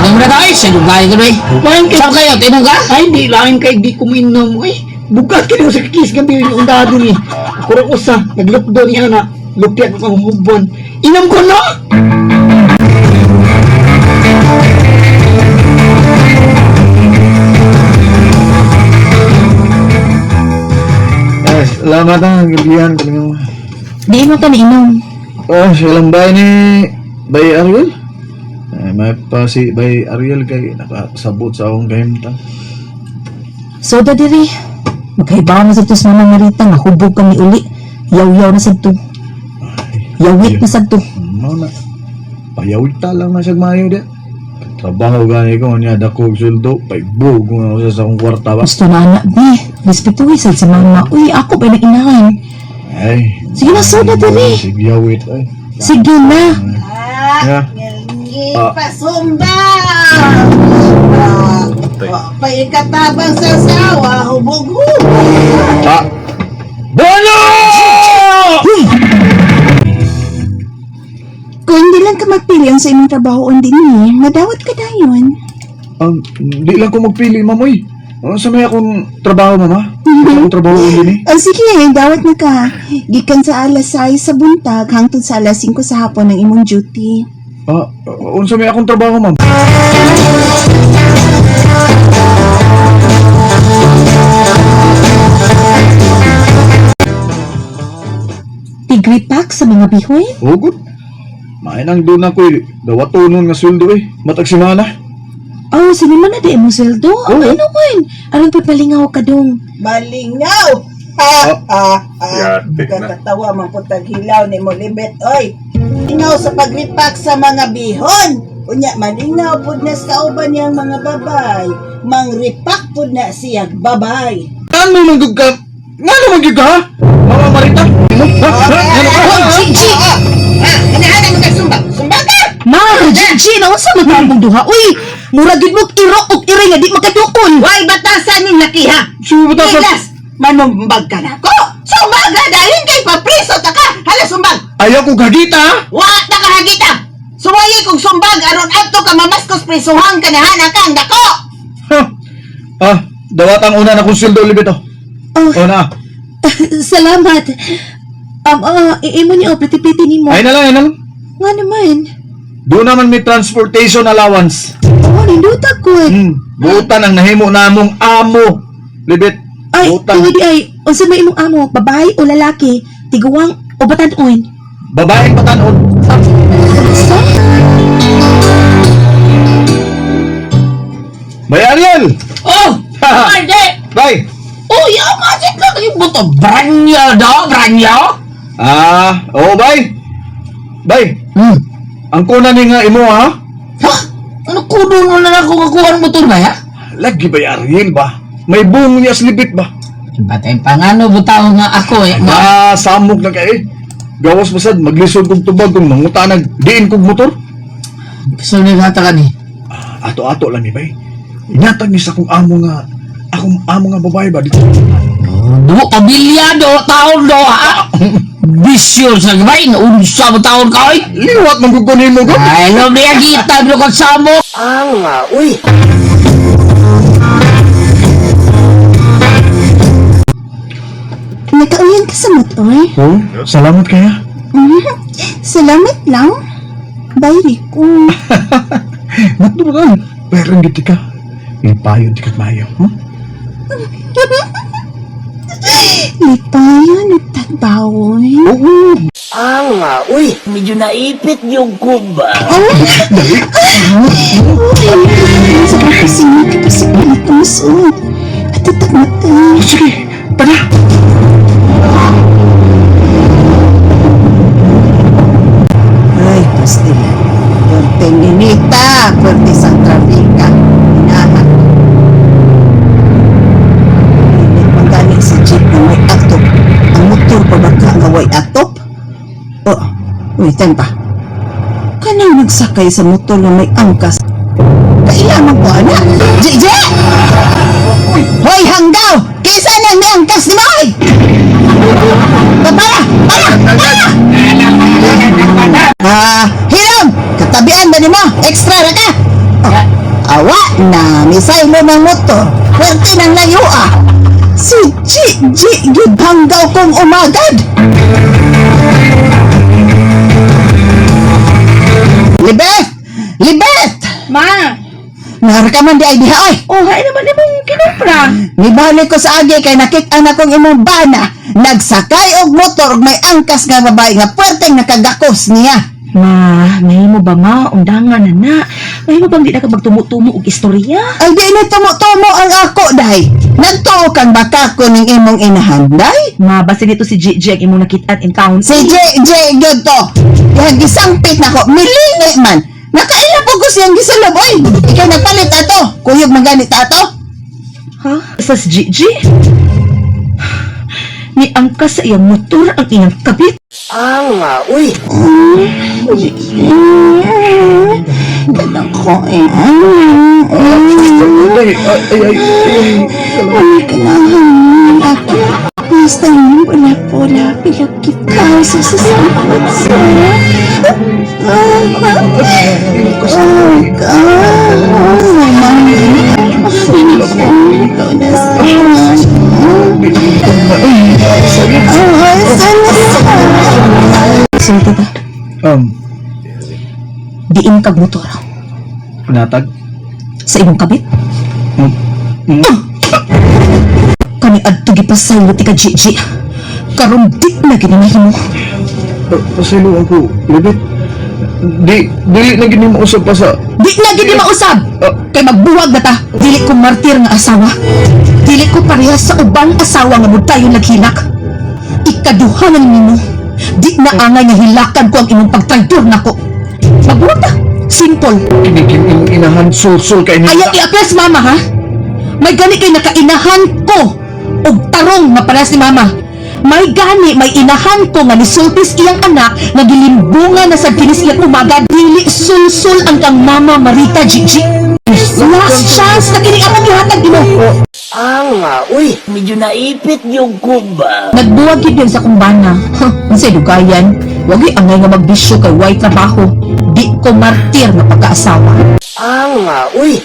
Ano na tayo sa dugay ko eh. Lain kay Saan kayo? Tinong ka? Ay, di lain kay di kuminom. Uy, bukas kayo sa case na beer yung dado ni. Ako rin usa, naglupdo ni ana. Lupya ko kang hubon. Inom ko no! Salamat ha, gabihan ka nimo. Di mo ka nainom. Oh, siya lang bay ni Bay Ariel. Ay, may pa si Bay Ariel kay nakasabot sa akong kahimtang. Soda diri. Magkaibaw na sa tos Mama Marita nga hubog kami uli. Yaw-yaw na sad to. Yawit na sad to. Mao na. Payawita lang na siya maayo di. Trabaho gani ko niya dako og sweldo, paibog ko na usa sa akong kwarta ba. Gusto na anak be. Respetuhin sad si Mama. Uy, ako ba nang inahan? Ay. Sige na, soda diri. Sige, yawit ay. Sige na. Yeah. Ah. Pasumba! Ah, paikatabang sa sawa, hubog-hubog. Ah. Bono! Kung hindi lang ka magpili ang sa imong trabaho din ni, madawat ka dayon. Di lang ko magpili, mamoy. Ano sa may akong trabaho, mama? Akong trabaho din eh. O sige, dawat na ka. Gikan sa alas 6 sa buntag hangtod sa alas 5 sa hapon ang imong duty. Ah, unsa may akong trabaho, ma'am? Tigripak sa mga bihoy? Oh, good. May nang doon ako eh. Dawatonon nga sweldo eh. Matag semana. Oh, sinima na di mo sweldo. Oo. Ano man? Aron papalingaw ka dong. Malingaw! Ha, ha, ha. Yate na. Kakatawa man po taghilaw ni Molibet, oy. Lingaw sa pagripak sa mga bihon. Unya, malingaw pud na sa kauban niyang mga babay. Mangripak pud na siyag babay. Ano man gud ka? Ngano man gyud ka? Ha? Mama Marita? Mo? Ha? Ha? Ngano ka? Oh, Gigi! Ha, hanahanan mo kag sumbag. Sumbag ka! Ma, Gigi, naunsa man ta duha? Uy, mura gid mo iro og ire nga di makaduol. Way batasan ning laki ha. Subo ta sa... Gilas, manumbag ka na ko. Sumbag ka dahil kay papriso ta ka. Hala sumbag. Ayaw ko gagita ha? Wa ta ka hagita. Suwayi kog sumbag aron adto ka mamaskos prisuhan ka na hana kang dako. Ha? Ah, dawatang una na kong sweldo ulit ito. Oh, Oh na. salamat. Imo niyo piti-piti nimo. Ay na lang, ay na lang. Nga naman. Doon naman may transportation allowance. Oh, ninduta ko. Butan ang nahimo namong amo. Libit. Ay, Butan. tuod ay, unsa may imong amo, babae o lalaki, tiguang o batan-on? Babaeng patanon. Sa? Bay Ariel! Oh! Marde! Bay! Uy, ang asin ka kayo buto. Branyo do, branyo? Ah, oo bay. Bay. Ang kuna ni nga imo ha? Ha? Ano kudo mo na ako kakuha ng motor ba ya? Lagi bay Ariel ba? May buong niya slipit ba? Batay pangano butaw nga ako eh. Ah, samok na kay. Gawas masad maglisod kog tubag kung mangutanag diin kog motor. So nagata ka ni. Ato-ato lang ni bay. Inatag ni sa akong amo nga akong amo nga babae ba dito. Dumo pamilya do, taon do ha. Bisyo sa gabay, unsa mo taon ka oy? Liwat man gud ko nimo gud. Ay, lo niya kita do kag samo. Nakauyan ka sa motor? Oh, salamat kaya. Salamat lang. Bye, Rico. Natural. Pero hindi ka. Ipayon di ka mayo. Huh? Lipayon at tagbawon. Oo. Medyo naipit yung kuba. Dali. Sa kapusin kita sa pilit na masuot. At tatagmatay. Sige, tara. Ay, pastila. Puerte ninita, puerte sa trafika. Inahan. Init man gani si jeep na may atop. Ang motor pa baka nga way atop? Oh, wait, time pa. Kanang nagsakay sa motor na may angkas. Kailangan ko, anak. JJ! Hoy, hanggaw! Kaysa nang may angkas ni Moy! Para! Para! Para! Ah, hilom! Katabian ba ni mo? Extra ra ka! Oh, awa na, misaylo ng motor. Pwerte ng layo ah! Si G, G, gyud hanggaw kong umagad. Libet! Libet! Ma! Naara man di ay diha oy. Oh, hay naman imong kinumpra. Nibalik ko sa agi kay nakit-an akong imong bana. Nagsakay og motor og may angkas nga babae nga puwerteng nakagakos niya. Ma, mahimo ba ma? Undangan na na. Mahimo bang di na ka magtumo-tumo og istorya? Ay di ni tumo-tumo ang ako day. Nagtuo kang baka ko ning imong inahan day. Ma, basta dito si GG ang imong nakitaan in town. Si JJ gyud to. Yang gisangpit nako, milingi man. Nakaila po ko siyang gisulog oy. Ikaw nagpalit ato. Kuyog man ganit ato. Ha? Sa si GG? Ni angkas sa iyang motor ang iyang kabit. Ganang ko eh. Ay, ay, ay, ay. Ay, kailangan ako. Basta yung pula-pula, pilog kita sa sasampot sa... Oh, God. Oh, mami. Ikaw na sa... Oh, sana sa... Sulti ta. Diin kag motor Natag. sa imong kabit. Ah! Kani adto gipasaylo ti ka GG. Karon di na gini mahimo. Pasaylo ako, Libet. Di, dili na gini mausap pa sa... Di na gini mausab. Kay magbuwag na ta. Dili ko martir nga asawa. Dili ko parehas sa ubang asawa nga mudayon naghilak. Ikaduha na nimo. Di na angay nga hilakan ko ang imong pagtraidor nako. Magbuwag ta. Simple. Kinikim imong inahan, sulsul kay ni... Ayaw i-apply sa mama ha. May gani kay nakainahan ko og tarong nga parehas ni mama. May gani may inahan ko nga nisultis iyang anak nga gilimbungan na sa kinis iyang umaga dili sulsul ang kang mama Marita Gigi. Last chance na kini akong ihatag nimo. Uy, medyo naipit yung kumba. Nagbuwag gid yun sa kumbana. Huh, unsay dugayan? Wagi angay nga magbisyo kay way trabaho. Di ko martir nga pagkaasawa. Uy.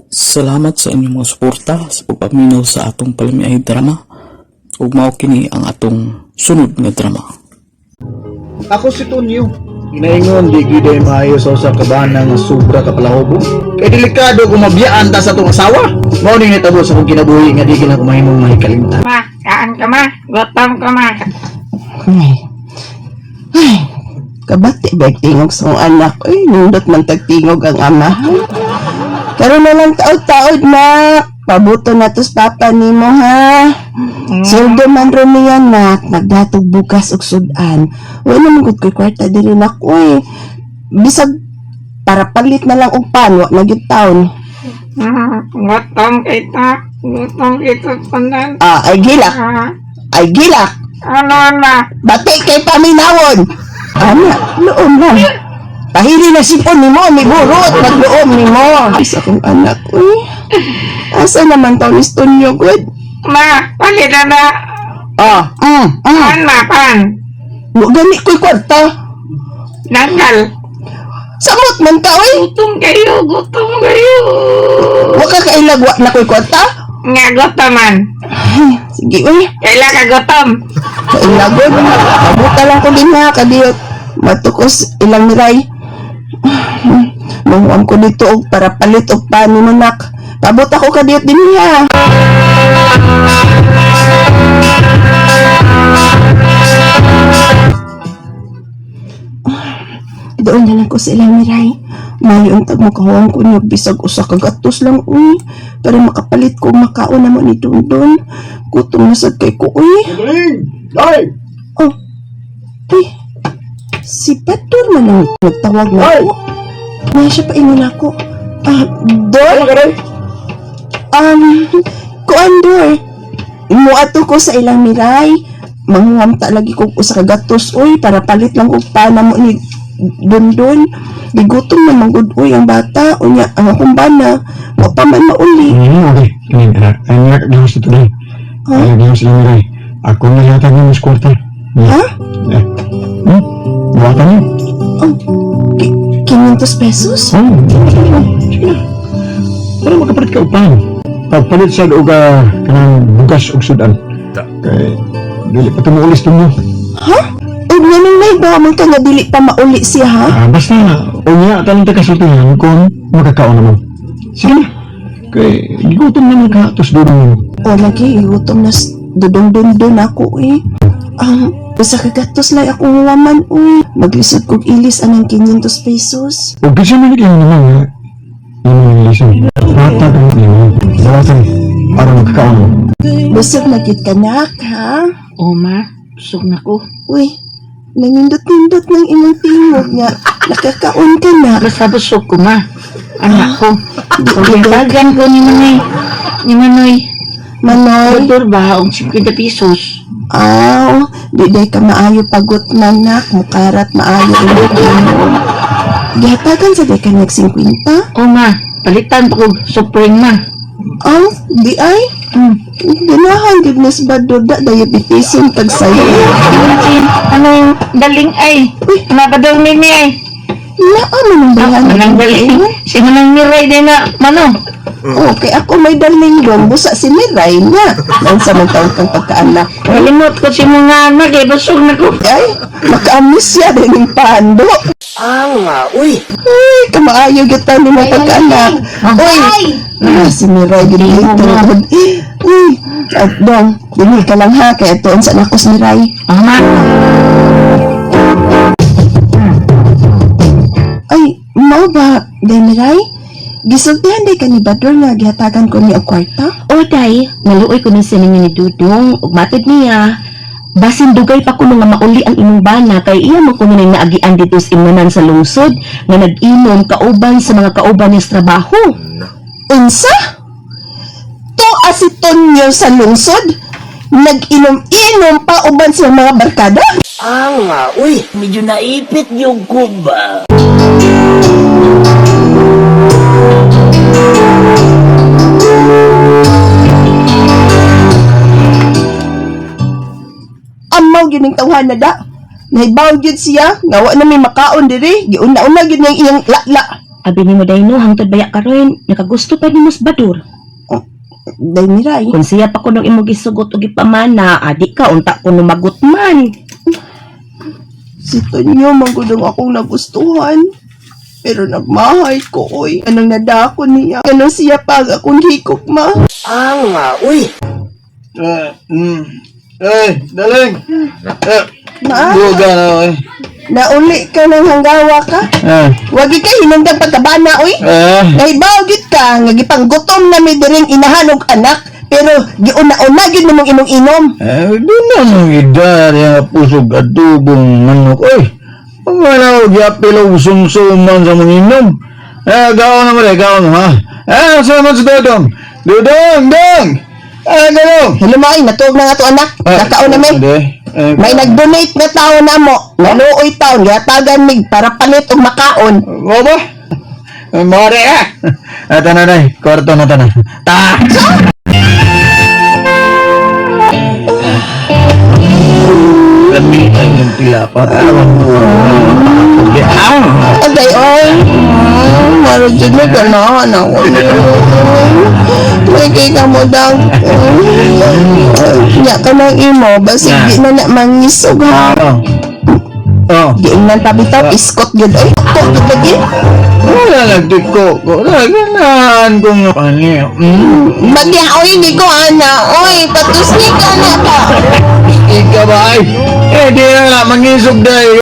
Salamat sa inyong mga suporta sa pagpaminaw sa atong palamiay drama. Ug mao kini ang atong sunod nga drama. Ako si Tonyo. Ginaingon, di gyud ay maayo sa usa ka bana nga sobra ka palahubo. Kay delikado kung mabiyaan ta sa atong asawa. Mao ning nahitabo sa akong kinabuhi nga di gyud ako mahimong mahikalimtan. Ma, kaan ka ma? Gutom ka ma? Ay. Ay. Kabati ba tingog sa akong anak? Ay, nindot man tagtingog ang ama. Karon na lang taod-taod na. Pabuto na tos papa nimo ha. Sweldo man ro niya nak, nagdatog bugas og sudan. Wala naman gud koy kwarta diri nak oy. Bisag para palit na lang og pan, wa na gyud taon. Gutom kita. Gutom kita tanan. Ah, ay gilak, Ah, ay gilak. ano na? Bati kay paminawon. Ana, loom lang. Pahili na sipon nimo, mi burot, magloom nimo. Ay, sa akong anak, uy. Asa naman taon ni Stonyo, good? Ma, palit na na. Ah, Pan ma, pan. Wa gani ko'y kwarta. Nanggal. Samot man ka, uy. Gutom kayo, gutom kayo. Wa ka kailag, wa na ko'y kwarta. Nga gutom man. Ay, sige, uy. Kaila ka gutom. Kailagon. Pabuta lang ko din ha, kadiyot. Matukos ilang miray. Mahuam ko dito og para palit og pani mo nak. Pabot ako kadiyot din niya. Doon na lang ko sa ilang miray. Mali untag makahuam ko niya bisag usa ka gatos lang uy. Para makapalit ko makaon na mo ni Dundon. Gutom na sad kay ko uy. Ay! Oh. Uy. Si Pator man ang nagtawag na ako. Na siya pa ingon ako. Ah, Dor? Kuan Dor. Muato ko sa ilang miray. Manghuam ta lagi kog usa ka gatos uy para palit lang og pana mo ni Dundon. Gigutom man man gud uy ang bata unya ang akong bana wa pa man mauli. Okay. Kini, ay, nga, sa tuloy. Ha? Ay, gawas lang miray. Ako na yata niyo mas kwarta. Ha? Eh, buhatan niyo. Oh, 500 pesos? Oh, sige na. Para makapalit ka og pan. Pagpalit sa og kanang bugas og sudan. Kay dili pa tumuulis tungo. Ha? Ug nganong may ba man ka nga dili pa mauli siya ha? Ah, basta O niya, tanong ta kasultihan kung makakaon naman. Sige na. Kay, gigutom naman ka, tos dudong mo. O lagi, gutom na dudong-dundun ako eh. Usa ka gatos lang akong waman uy. Maglisod kog ilis anang 500 pesos. O kasi man ikaw naman ha. Ano yung lisan? Bata ka na mo. Dawatan, aron makakaon mo. Busog na gid ka nak, ha? O ma, busog na ko. Uy, nangindot-nindot ng imong tingog nga. Nakakaon ka na. Basta busog ko ma. Anak ko. Di Pagtagan ko ni Manoy. Ni Manoy. Manoy. Motor ba? Og 50 pesos. Aw, di day ka maayo pagot na nak. Mukarat maayo imong tingog. Gihatagan sa day ka nag 50? O ma, palitan pa ko Supreme ma. Aw, di ay. Ganahan gid mas badoda diabeteson pag sayo. Ano yung daling ay? Nabadong ni ay. Naa man ang bayan. Manang daling. Si Manang Miray din na, mano. Okay, ako may daling doon. Busa si Miray na. Naunsa man taon kang pagkaanak. Kalimot ko si mga anak eh, busog na ko. Ay, makaamis siya din yung pando. Anga, uy. Ay, kamaayo gyud ni mo pagkaanak. Uy, si Miray gyud dito. Uy, at dong, dinhi ka lang ha, kaya tuon sa nako si Miray. Ama. Ay, mao ba, day Miray? Gisultihan day ka ni Bador nga gihatagan ko ni og kwarta? O day, naluoy ko nun sa ninyo ni Dudong ug matod niya. Basin dugay pa kuno nga mauli ang imong bana kay iya man kuno ning naagian dito sa imunan sa lungsod nga nag-inom kauban sa mga kauban niya sa trabaho. Unsa? To si Tonyo sa lungsod? Nag-inom-inom pa uban sa mga barkada? Anga, uy. Medyo naipit yung kuba. Amaw gyud ning tawhan na da. Nahibaw gyud siya nga wa na may makaon diri, giuna-una gyud niyang iyang lala. Abi nimo day no hangtod baya karon nakagusto pa nimo sa Badur. Day Miray. Kung siya pa kuno imong gisugot og gipamana, adi ka unta kuno magutman. Si Tonyo man gud ang akong nagustuhan. Pero nagmahay ko, oy. Anong nadako niya? Anong siya pag akong hikok ma? Anga, uy. Eh, daling! Eh, Ma? buga na eh. Nauli ka ng hanggawa ka? Eh, Wagi ka hinungdan pagkabana, oy. eh. Nahibaw gyud ka nga gipanggutom na mi diring inahan og anak, pero giuna-una gyud nimong inom-inom. Eh, doon na nang idar yung pusog at tubong manok. Oy, wala ko gyapil og sumsuman sa mga inom. Eh, gaon na mo rin, gaon mo, ha? Eh, saan man si Dodong? Dodong, dong! Eh, ganong! Hello maay, natuog na nga to anak. Nakaon na mi. Hindi. Eh, May nag-donate na tao na mo. Naluoy taon, gihatagan mig para palit og makaon. Mo ba? Eh, More ah! Eh, tanan na, kwarto na tanan. Ta! Lamitan yung tilapa. Ah! Agay oy. Maro jud na ganahan ako. May kay ka mo dang. Nya ka nang imo, basig di na na mangisog ha. Oh. Oh. Giingnan pa bitaw, iskot gyud oy. Ko gyud lagi. Wala nagdiko ko. Naganahan ko nga kani. Bagya oy ni ko ana oy, patus ni ka na ka. Ika ba ay? Eh, di na nga, mangisog dahil.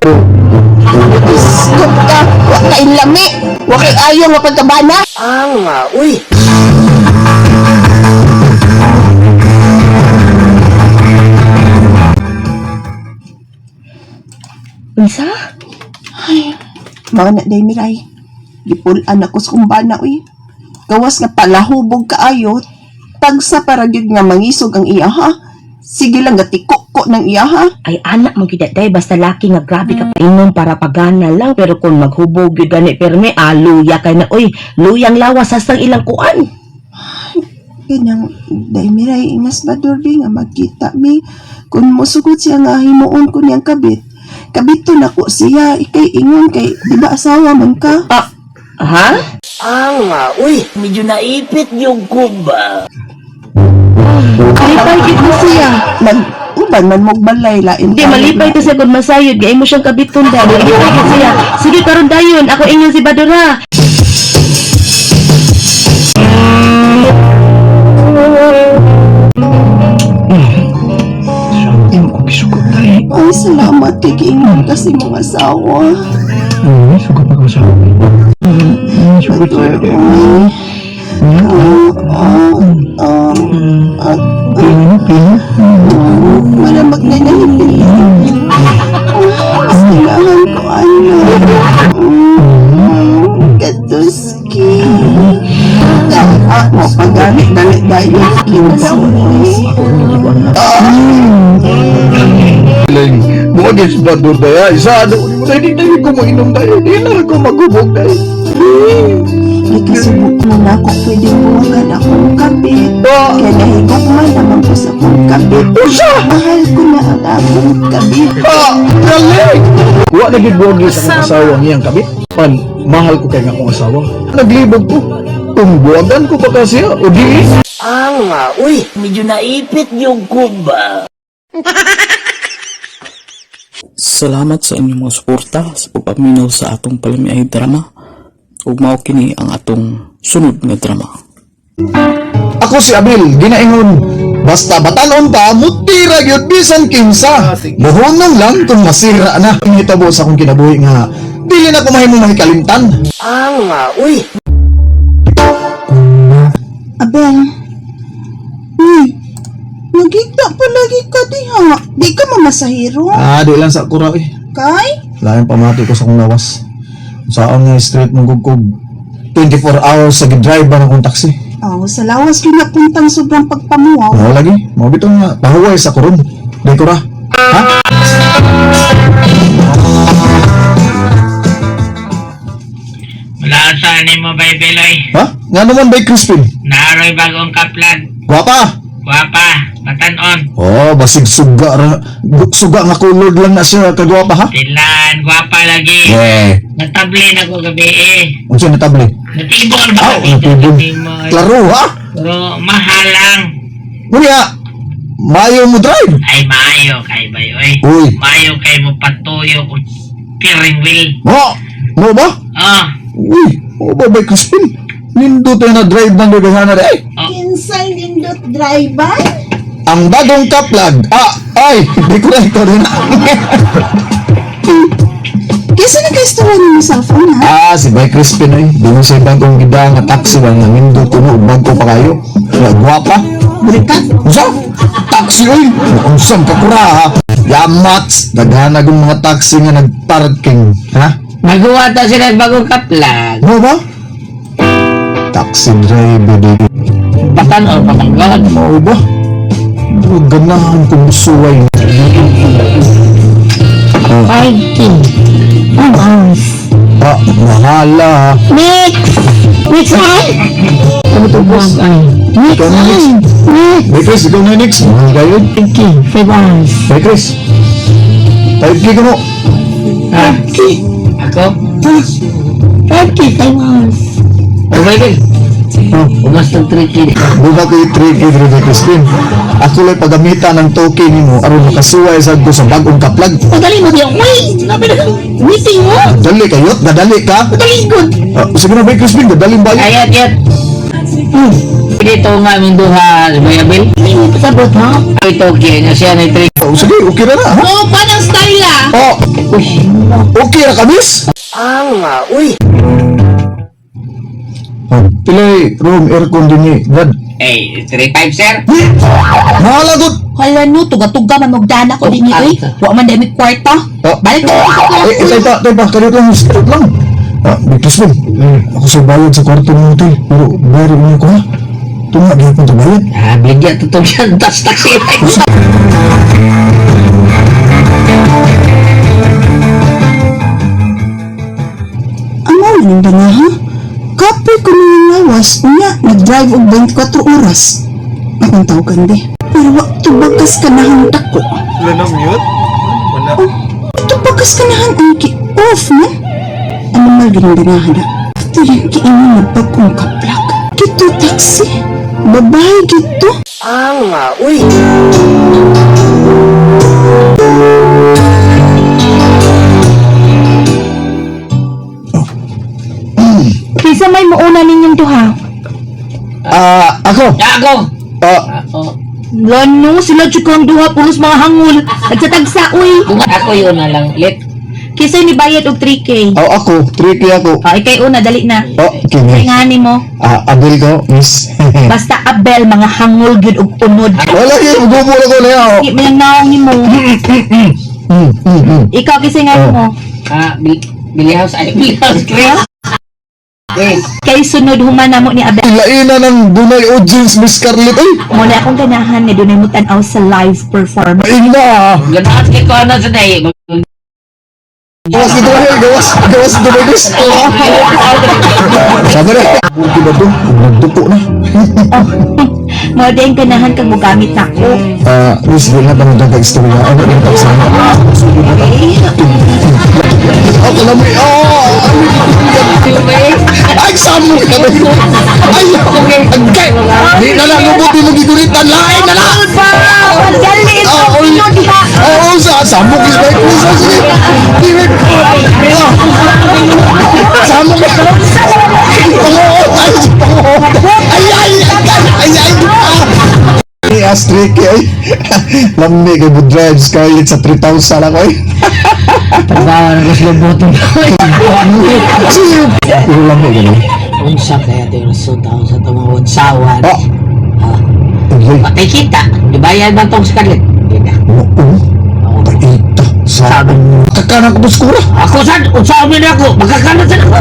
Iskot ka, wa kay lami, wa kay ayo nga pagkabana. Anga, uy. Unsa? Ay, mao na day Miray. Gipul-an ako sa kumbana uy. Gawas nga palahubog kaayo, tagsa para gyud nga mangisog ang iya ha. Sige lang gatiko ko ng iya ha. Ay anak mo gyud day basta laki nga grabe ka painom para pagana lang pero kung maghubog gyud gani perme ah, luya kay na oy luyang lawas hastang ilang kuan. Kanang day Miray ingas ba bi nga magkita mi kun mosugot siya nga himuon ko niyang kabit. Kabito na ko siya ikay ingon kay di ba asawa man ka? Ah, ha? Anga, uy. Medyo naipit yung kuba. Ay, gyud mo siya. Nag Uban man mog balay lain. Di malipay to siya kung masayod gay mo siyang kabiton dai. Malipay gid siya. Sige karon dayon, ako ingon si Bador ha. Ay, salamat kay giingon kasi mong asawa. Sugot na ko sa Sugot Bador, oy. Ah, ah, ah, Pino, pino. Malamag na nahipili. Mas kailangan ko ano. Katuski. Ah, mo paggamit dali dayon kita Lang, buwag is bador daya. Isa ano, dahil di na ko mainom dahil. Di na ko magubog dahil. Ikasubok mo na ako pwedeng buwagan akong kabit. Ah! Kaya nahigok man naman ko sa akong kabit. Usa! Mahal ko na ang akong kabit. Ah! Galing! Wa na gid buwag sa akong asawa ngiyang kabit. Pan, mahal ko kay nga akong asawa. Naglibog ko. Kung buwagan ko pa kasi, o di. Medyo naipit yung kumba. Salamat sa inyong mga suporta sa pagpaminaw sa atong palamiay drama. Ug mao kini ang atong sunod nga drama. Ako si Abil, ginaingon. Basta batanon pa, mutira gyud bisan kinsa. Muhunong lang kung masira na. Ang hitabo sa akong kinabuhi nga, dili na ko mahimong mahikalimtan. Abel. Uy, nagigda pa lagi ka diha. Di ka mamasahiro. Ah, di lang sa kura eh. Kay? Lain pamati ko sa akong lawas. Saan nga street mong gugkog 24 hours sa gidrive ba ng akong taxi. Oh, sa lawas ko napuntang sobrang pagpamuaw. Mao lagi, mao bitong nga pahuway sa kuron. Di ko ra. Ha? Wala sa ni mo bay Beloy. Ha? Nga naman bay Crispin? Naaroy bagong kaplan. Gwapa. Guwapa, batanon. Oh, basig suga ra. Suga nga color lang na siya kagwapa ha. Tilan, guwapa lagi. Yeah. Natable na ko gabi eh. Unsa na table? Natibol ba? Ah, natibol. Klaro ha? Pero mahal lang. Unya, maayo mo drive. Ay, maayo kay bay oy. Uy. Maayo kay mo patuyo kung steering wheel. Mo, mo ba? Oh, Uy, mo ba bay Crispin? Nindot na drive ng gagahana ay. Kinsay nindot driver? Ang bagong kaplag. Ah, ay, di ko na ikaw rin. Kesa na kay istorya nimo cellphone ha? Ah, si Bay Crispin ay. Doon sa bagong gida nga taxi lang nga nindot kuno bago pa kayo. Nga gwapa. Brika? Unsa? Taxi oy. Unsang kakura ha? Yamats, daghan na mga taxi nga nagparking, ha? Magawa ta sila bagong kaplan. Mo ba? Taxi driver di. Batanon, patanggal. Mao ba? Huwag ganahan kong suway. Ah, 5K. 5 hours. ah, mahala ha. Mix! Mix ay! Ano to, boss? Mix Ikaw na next. Bay Chris, ikaw na next. Mahal kayo. 5K, 5 hours. Bay Chris. 5K ka mo. Ha? Ako? 5K, 5 hours. Oh my God. Oh. Umas ng 3K. Buka ko yung 3K dito kay Crispin. Ako lang pagamitan ng 2K nimo aron makasuway sad ko sa bagong kaplag. Madali mo diya. Uy, nabi na meeting mo. Dali kayo, dadali ka. Madali good. Ah, sige na Bay Crispin, dadali ba? Ayat, ayat. Dito nga aming duha, Bayabel. Hindi mo pasabot ha. Ito, okay. Nga siya na 3. Oh, sige, okay na na. Ha? Oo, panang style ah. Oh, okay ra kamis? Uy! Oh, pilay room aircon din ni Brad. Eh, 3-5, sir. Mahalagot. Hala no, tuga-tuga man magdana ko din oy. Wa man dami kwarta. Oh. Balik ko sa Eh, eh, tay pa, tay pa, karyot lang, straight lang. Ah, Big Crispin, ako sa bayad sa kwarto ng hotel, pero bayad mo ko ha. Tunga, di akong tabayad. Ah, bigyan tutog yan. Tas taxi. Amo man ba nga ha? Kapoy ko nang lawas, unya, nag-drive og 24 oras. Akong tawagan di. Pero wa tubakas ka na dako. Wala na mute? Wala. Oh, tubakas ka nahan ang ki-off man. Ano mal ginaganahan na? Ito yung kiingon na bagong kaplak. Kito taxi. Babae gito. Uy! Ako. Ah, Ako. Lano, sila jud kang duha pulos mga hangol. Nagtatagsa uy. Kung ako yun na lang, let. Kisay ni bayad og 3K. oh, ako, 3K ako. Oh, ikay una dali na. Oh, Kay kini. nga nimo. Ah, Abel ko, miss. Basta Abel mga hangol gyud og unod. Wala kayo, gubo na ko niya. Oh. Di man lang naong nimo. Ikaw kisay nga nimo. Ah, Billy House, ay, Billy House, Chris. Chris. Kay sunod human namo ni Abel. Ilaina ng dunay audience, Miss Scarlett. Ay, Mo na akong ganahan nga dunay mo tan-aw sa live performance. maingna. Ganahan kay ko ano sa day. Gawas ni Dubai, gawas, gawas ni Dubai, miss. Sabi na. Buti ba to? Nagduko na. Mo din ganahan kang mogamit nako. Ah, miss, di na ba nagdagdag istorya? Ano yung pagsama? Ako lang may, oh! Ay, samo ka na. Ay, agay! Di na lang, lubuti mo gigulitan. Lain na lang! Dali Ah, oy. diha. Oo, sa samok is my Chris. Sige. Di ba? Samok. Pango, ay, pango. Ay, ay, ay, ay, ay. Ay, Astrid, ay. Lamig kay mo drive Scarlett sa 3,000 ako ay. Trabaho na gusto butong. Sige. Pero lamig gano'n. Unsa kaya ito yung rason taon sa tumawad sawan. Ah. Ah, Ay, patay kita. Di ba yan ba tong Scarlett? Hindi na. oo. Paita. Sabi mo. Kakanan ko buskura. Ako sad, unsa man ako, magkakanan sad ako.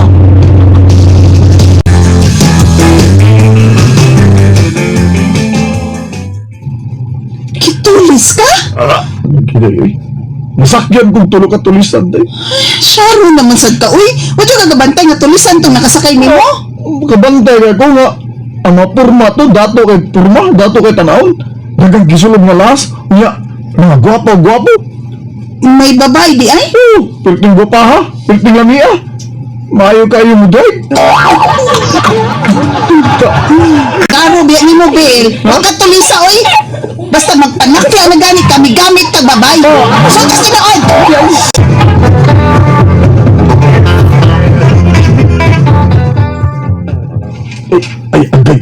Kitulis ka? Kaya ay. Masakyan kung tulog ka tulisan day. Syaro naman sad ka, uy. Wa jud ka gabantay nga tulisan tong nakasakay nimo? Kabantay kay ko nga ang mga purma to dato kay purma dato kay tanawon daghang gisulod nga las unya mga gwapo gwapo. May babae di ay? Oh, pilting gwapa ha, pilting lamia, maayo kayo mo drive. Klaro biya nimo, Bill. Wa ka tulisa, oy. Basta magpanakla na gani kami gamit kag babae. Sultas tinuod. Ay, ay agay,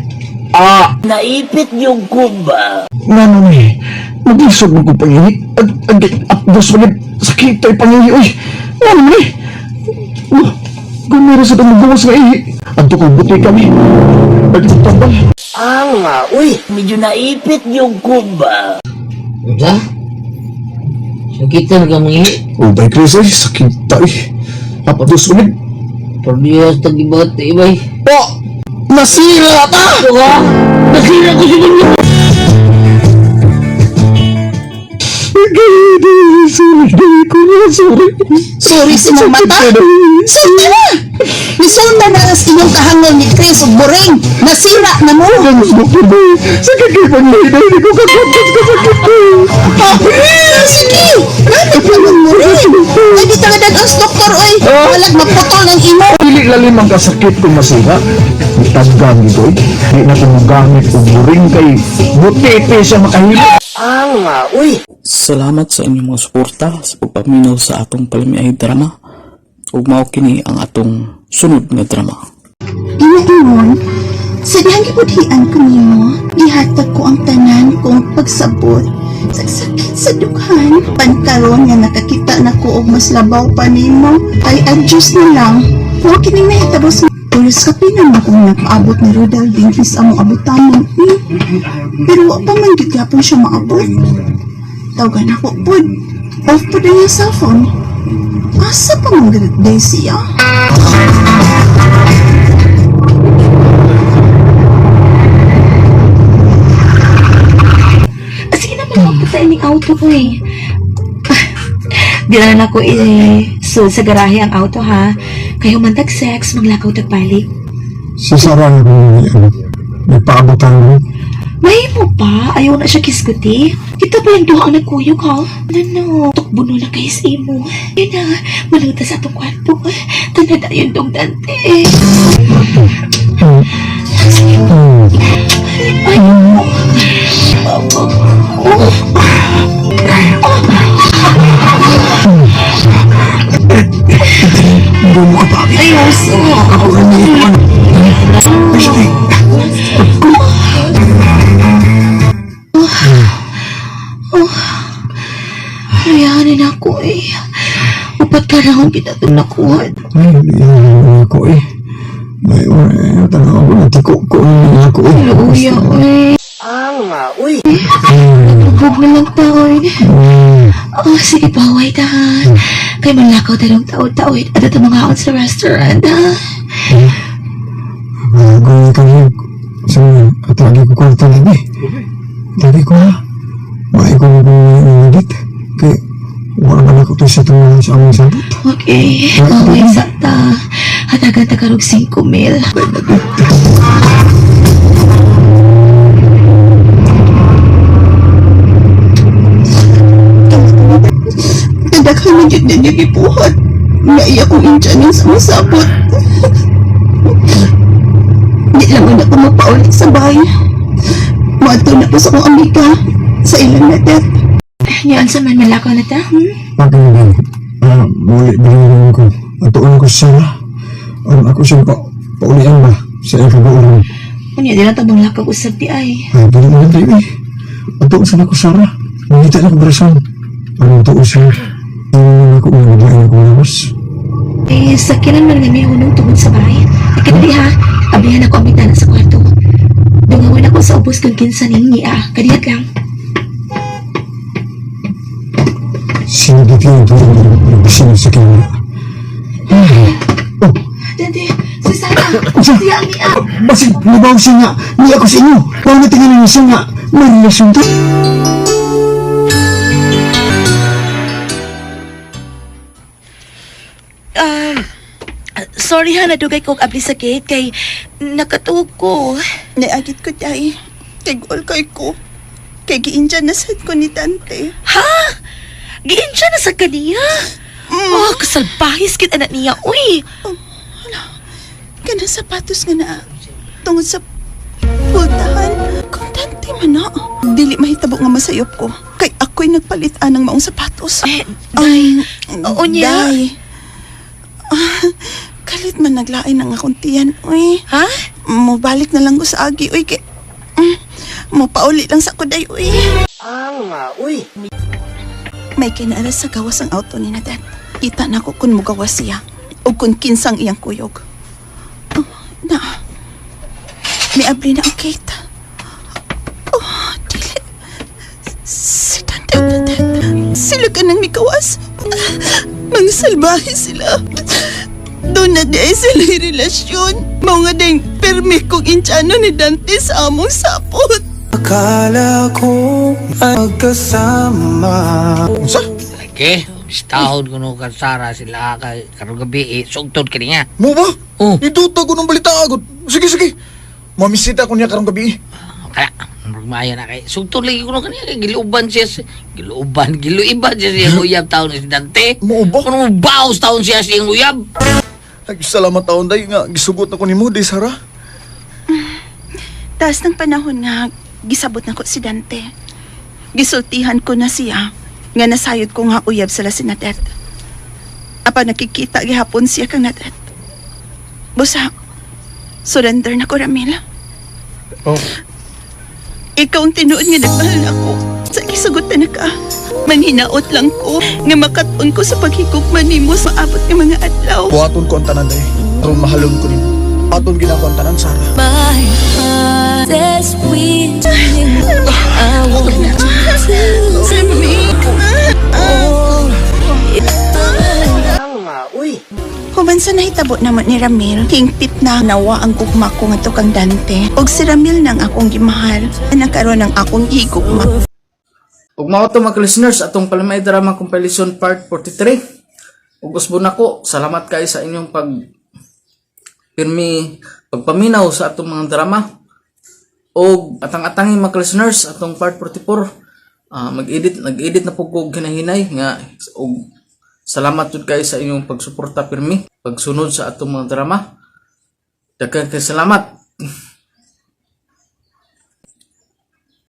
ah. Naipit yung kumba. Ngano ni maglisod mo ko pangihi. Agay, apdos mo sakit tay pangihi oy. Ngano ni? Oh, gumira sa tumugawas nga ihi. Adto ko buti kami. Pagtambal. Ah, uy, medyo naipit yung kumba. Unsa? Sakit na ka mga Oh, by Chris, ay, sakit tayo. Apdos ulit. Por Dios, tagibot, ibay. Oh! Nasira ta! Ito ka! Nasira ko si Bulbo! Sorry, sorry, sorry. Sorry sa imong mata. Sulta na! Nisulta na ang inyong kahangol ni Chris ug Boring. Nasira na mo. Sakit kayo panghihinay, hindi ko kakapit ka sakit ko. Ah, sige! Gamit naman mo rin. Ay, di talaga ang doktor, oy. Walag maputol ng imo. Dili lalim ang kasakit kung masira. Tanggang ito, di na ko magamit og buring kay butete siya makahilo. Salamat sa inyong mga suporta sa pagpaminaw sa atong palamiay drama. Ug mao kini ang atong sunod nga drama. Ginaingon, sa dihang gibudhian ko nimo, gihatag ko ang tanan kong pagsabot sa sakit sa dughan. Pankaron nga nakakita na ko og mas labaw pa nimo, ay adjust na lang. Wa kining nahitabo sa Pulos ka naman kung nakaabot ni Rodel din sa among abutanon. Pero wa pa man gyud gyapon siya maabot. Tawagan ako pud. Off pud ang iyang cellphone. Asa pa man gyud day siya? Ah, sige na, mga sa ining auto ko eh. Di na lang ako eh, so, sa garahe ang auto ha. Kayo man tag sex, maglakaw tag balik. Si Sarah nga ano, nagpaabutan mo. Mahimo pa, ayaw na siya kisguti. Kita pa lang duha ang nagkuyog ha. Ano, tukbo no lang kayo sa imo. Yun na, maluta sa atong kwarto. Tanada yun dong dante. Ay, ayaw so. Luyahanin ako eh. Upat ka na akong kita itong nakuha. Ay, luyahan ako eh. May oras, tanaw ko, natiko ko na ako eh. Luya, oy. Naglubog na lang ta, oy. Oh, sige, paway ta, ha. Kay manlakaw ta ng tao-tao, eh. At ito mga sa restaurant, ha. Bago ka rin. Sa at lagi ko kwarta lagi. Lagi ko ha. Maay ko na kung inedit. Kay, wala man ako to sa itong sa among sabot. Okay, paway sa ta. Hatagan ta karog 5 mil. Kadaghan na jud ninyo gibuhat. Naiya kong indyanin sa masabot. Di lang na ko mapaulit sa bahay. Moadto na ko sa akong amiga sa ilang nadet. Ngayon sa man malakaw na ta, Pagkagan, muli bilangin ko. Atuon ko siya. Aron ako siya pa, paulian ba sa iyang kabuuran. Unya, di lang ta manglakaw usab di ay. Ay, dili na tayo eh. Atuon sa ako Sarah. Mangita na ko barasan. Aron tuon siya. Hindi ako nga naglain ako lawas. Eh, sakyanan man nga may hunong tungod sa bahay. Ikadali ha, ablihan ako ang bintana sa kwarto. Dungawan ako sa ubos kung kinsa ning niya. Kadiyat lang. Sinigit lang ito ang nagbisin sa kanya. Dante, si Sarah, siya ang niya. Basig, nabaw siya nga. Niya ako sa inyo. Bawo na tingnan niyo siya nga. May relasyon to. Sorry ha, nadugay ko og abli sa gate kay nakatuog ko. Naagit ko day. Kay guol kay ko. Kay giindyan na sad ko ni Dante. Ha? Giin siya na sa kaniya. Oh, kasalbahis kit anak niya. Uy, Kanang sapatos nga na tungod sa pultahan. Kung Dante man na. Dili mahitabo nga masayop ko. Kay ako'y nagpalit anang maong sapatos. Eh, day. Oo niya. Day. Ah, kalit man naglain ang akong tiyan, uy. Ha? Mubalik na lang ko sa agi, uy. Kay, mupauli lang sa kuday, uy. Uy. May kinara sa gawas ang auto ni Nadet. Kita na ko kung mugawas siya o kung kinsang iyang kuyog. Oh, na. May abli na ang Kate. Oh, dili. Si Dante ug Nadet. Sila ka nang mikawas. Mga salbahe sila. Doon na di ay sila relasyon. Mga ding permi kong intsano ni Dante sa among sapot. Akala ko magkasama. Unsa? Okay, bistahon ko no kan Sara sila kay karong gabi eh, sugtod kini nga. Mo ba? Oh. Ituta ko ng balita agad. Sige, sige. Mamisita ko niya karong gabi. Kaya murag maayo na kay sugtod lagi ko no kaniya kay giluban siya giluban giluiban siya sa iyang uyab taon ni si Dante. Mo ba? Kuno baos taon siya sa iyang uyab. Ay, salamat taon day nga gisugot na ko nimo di Sara. Taas ng panahon nga, gisabot na ko si Dante. Gisultihan ko na siya, nga nasayod ko nga uyab sila si Nadet. Apa nakikita gihapon siya kang Nadet. Busa, surrender na ko, Ramil. Oh. Ikaw ang tinuod nga nagmahal na ako. Sa kisugutan na ka. Manghinaot lang ko nga makat-on ko sa paghigugma nimo sa maabot nga mga adlaw. Buhaton ko ang tanan day. Aron mahalon ko nimo. Buhaton gina ko ang tanan Sara. My heart says we I want you to me. Human sa nahitabo naman ni Ramil, hingpit na nawa ang gugma ko nga kang Dante. Og si Ramil nang akong gimahal, nagkaroon ng akong higugma. Ug mao to mga listeners atong Palamay Drama Compilation Part 43. Ug usbon nako, salamat kay sa inyong pag pirmi pagpaminaw sa atong mga drama. Og atang-atangi mga listeners atong part 44. Mag-edit nag-edit na pud ko og hinahinay nga og salamat jud kay sa inyong pagsuporta pirmi pagsunod sa atong mga drama. Daghang kay salamat.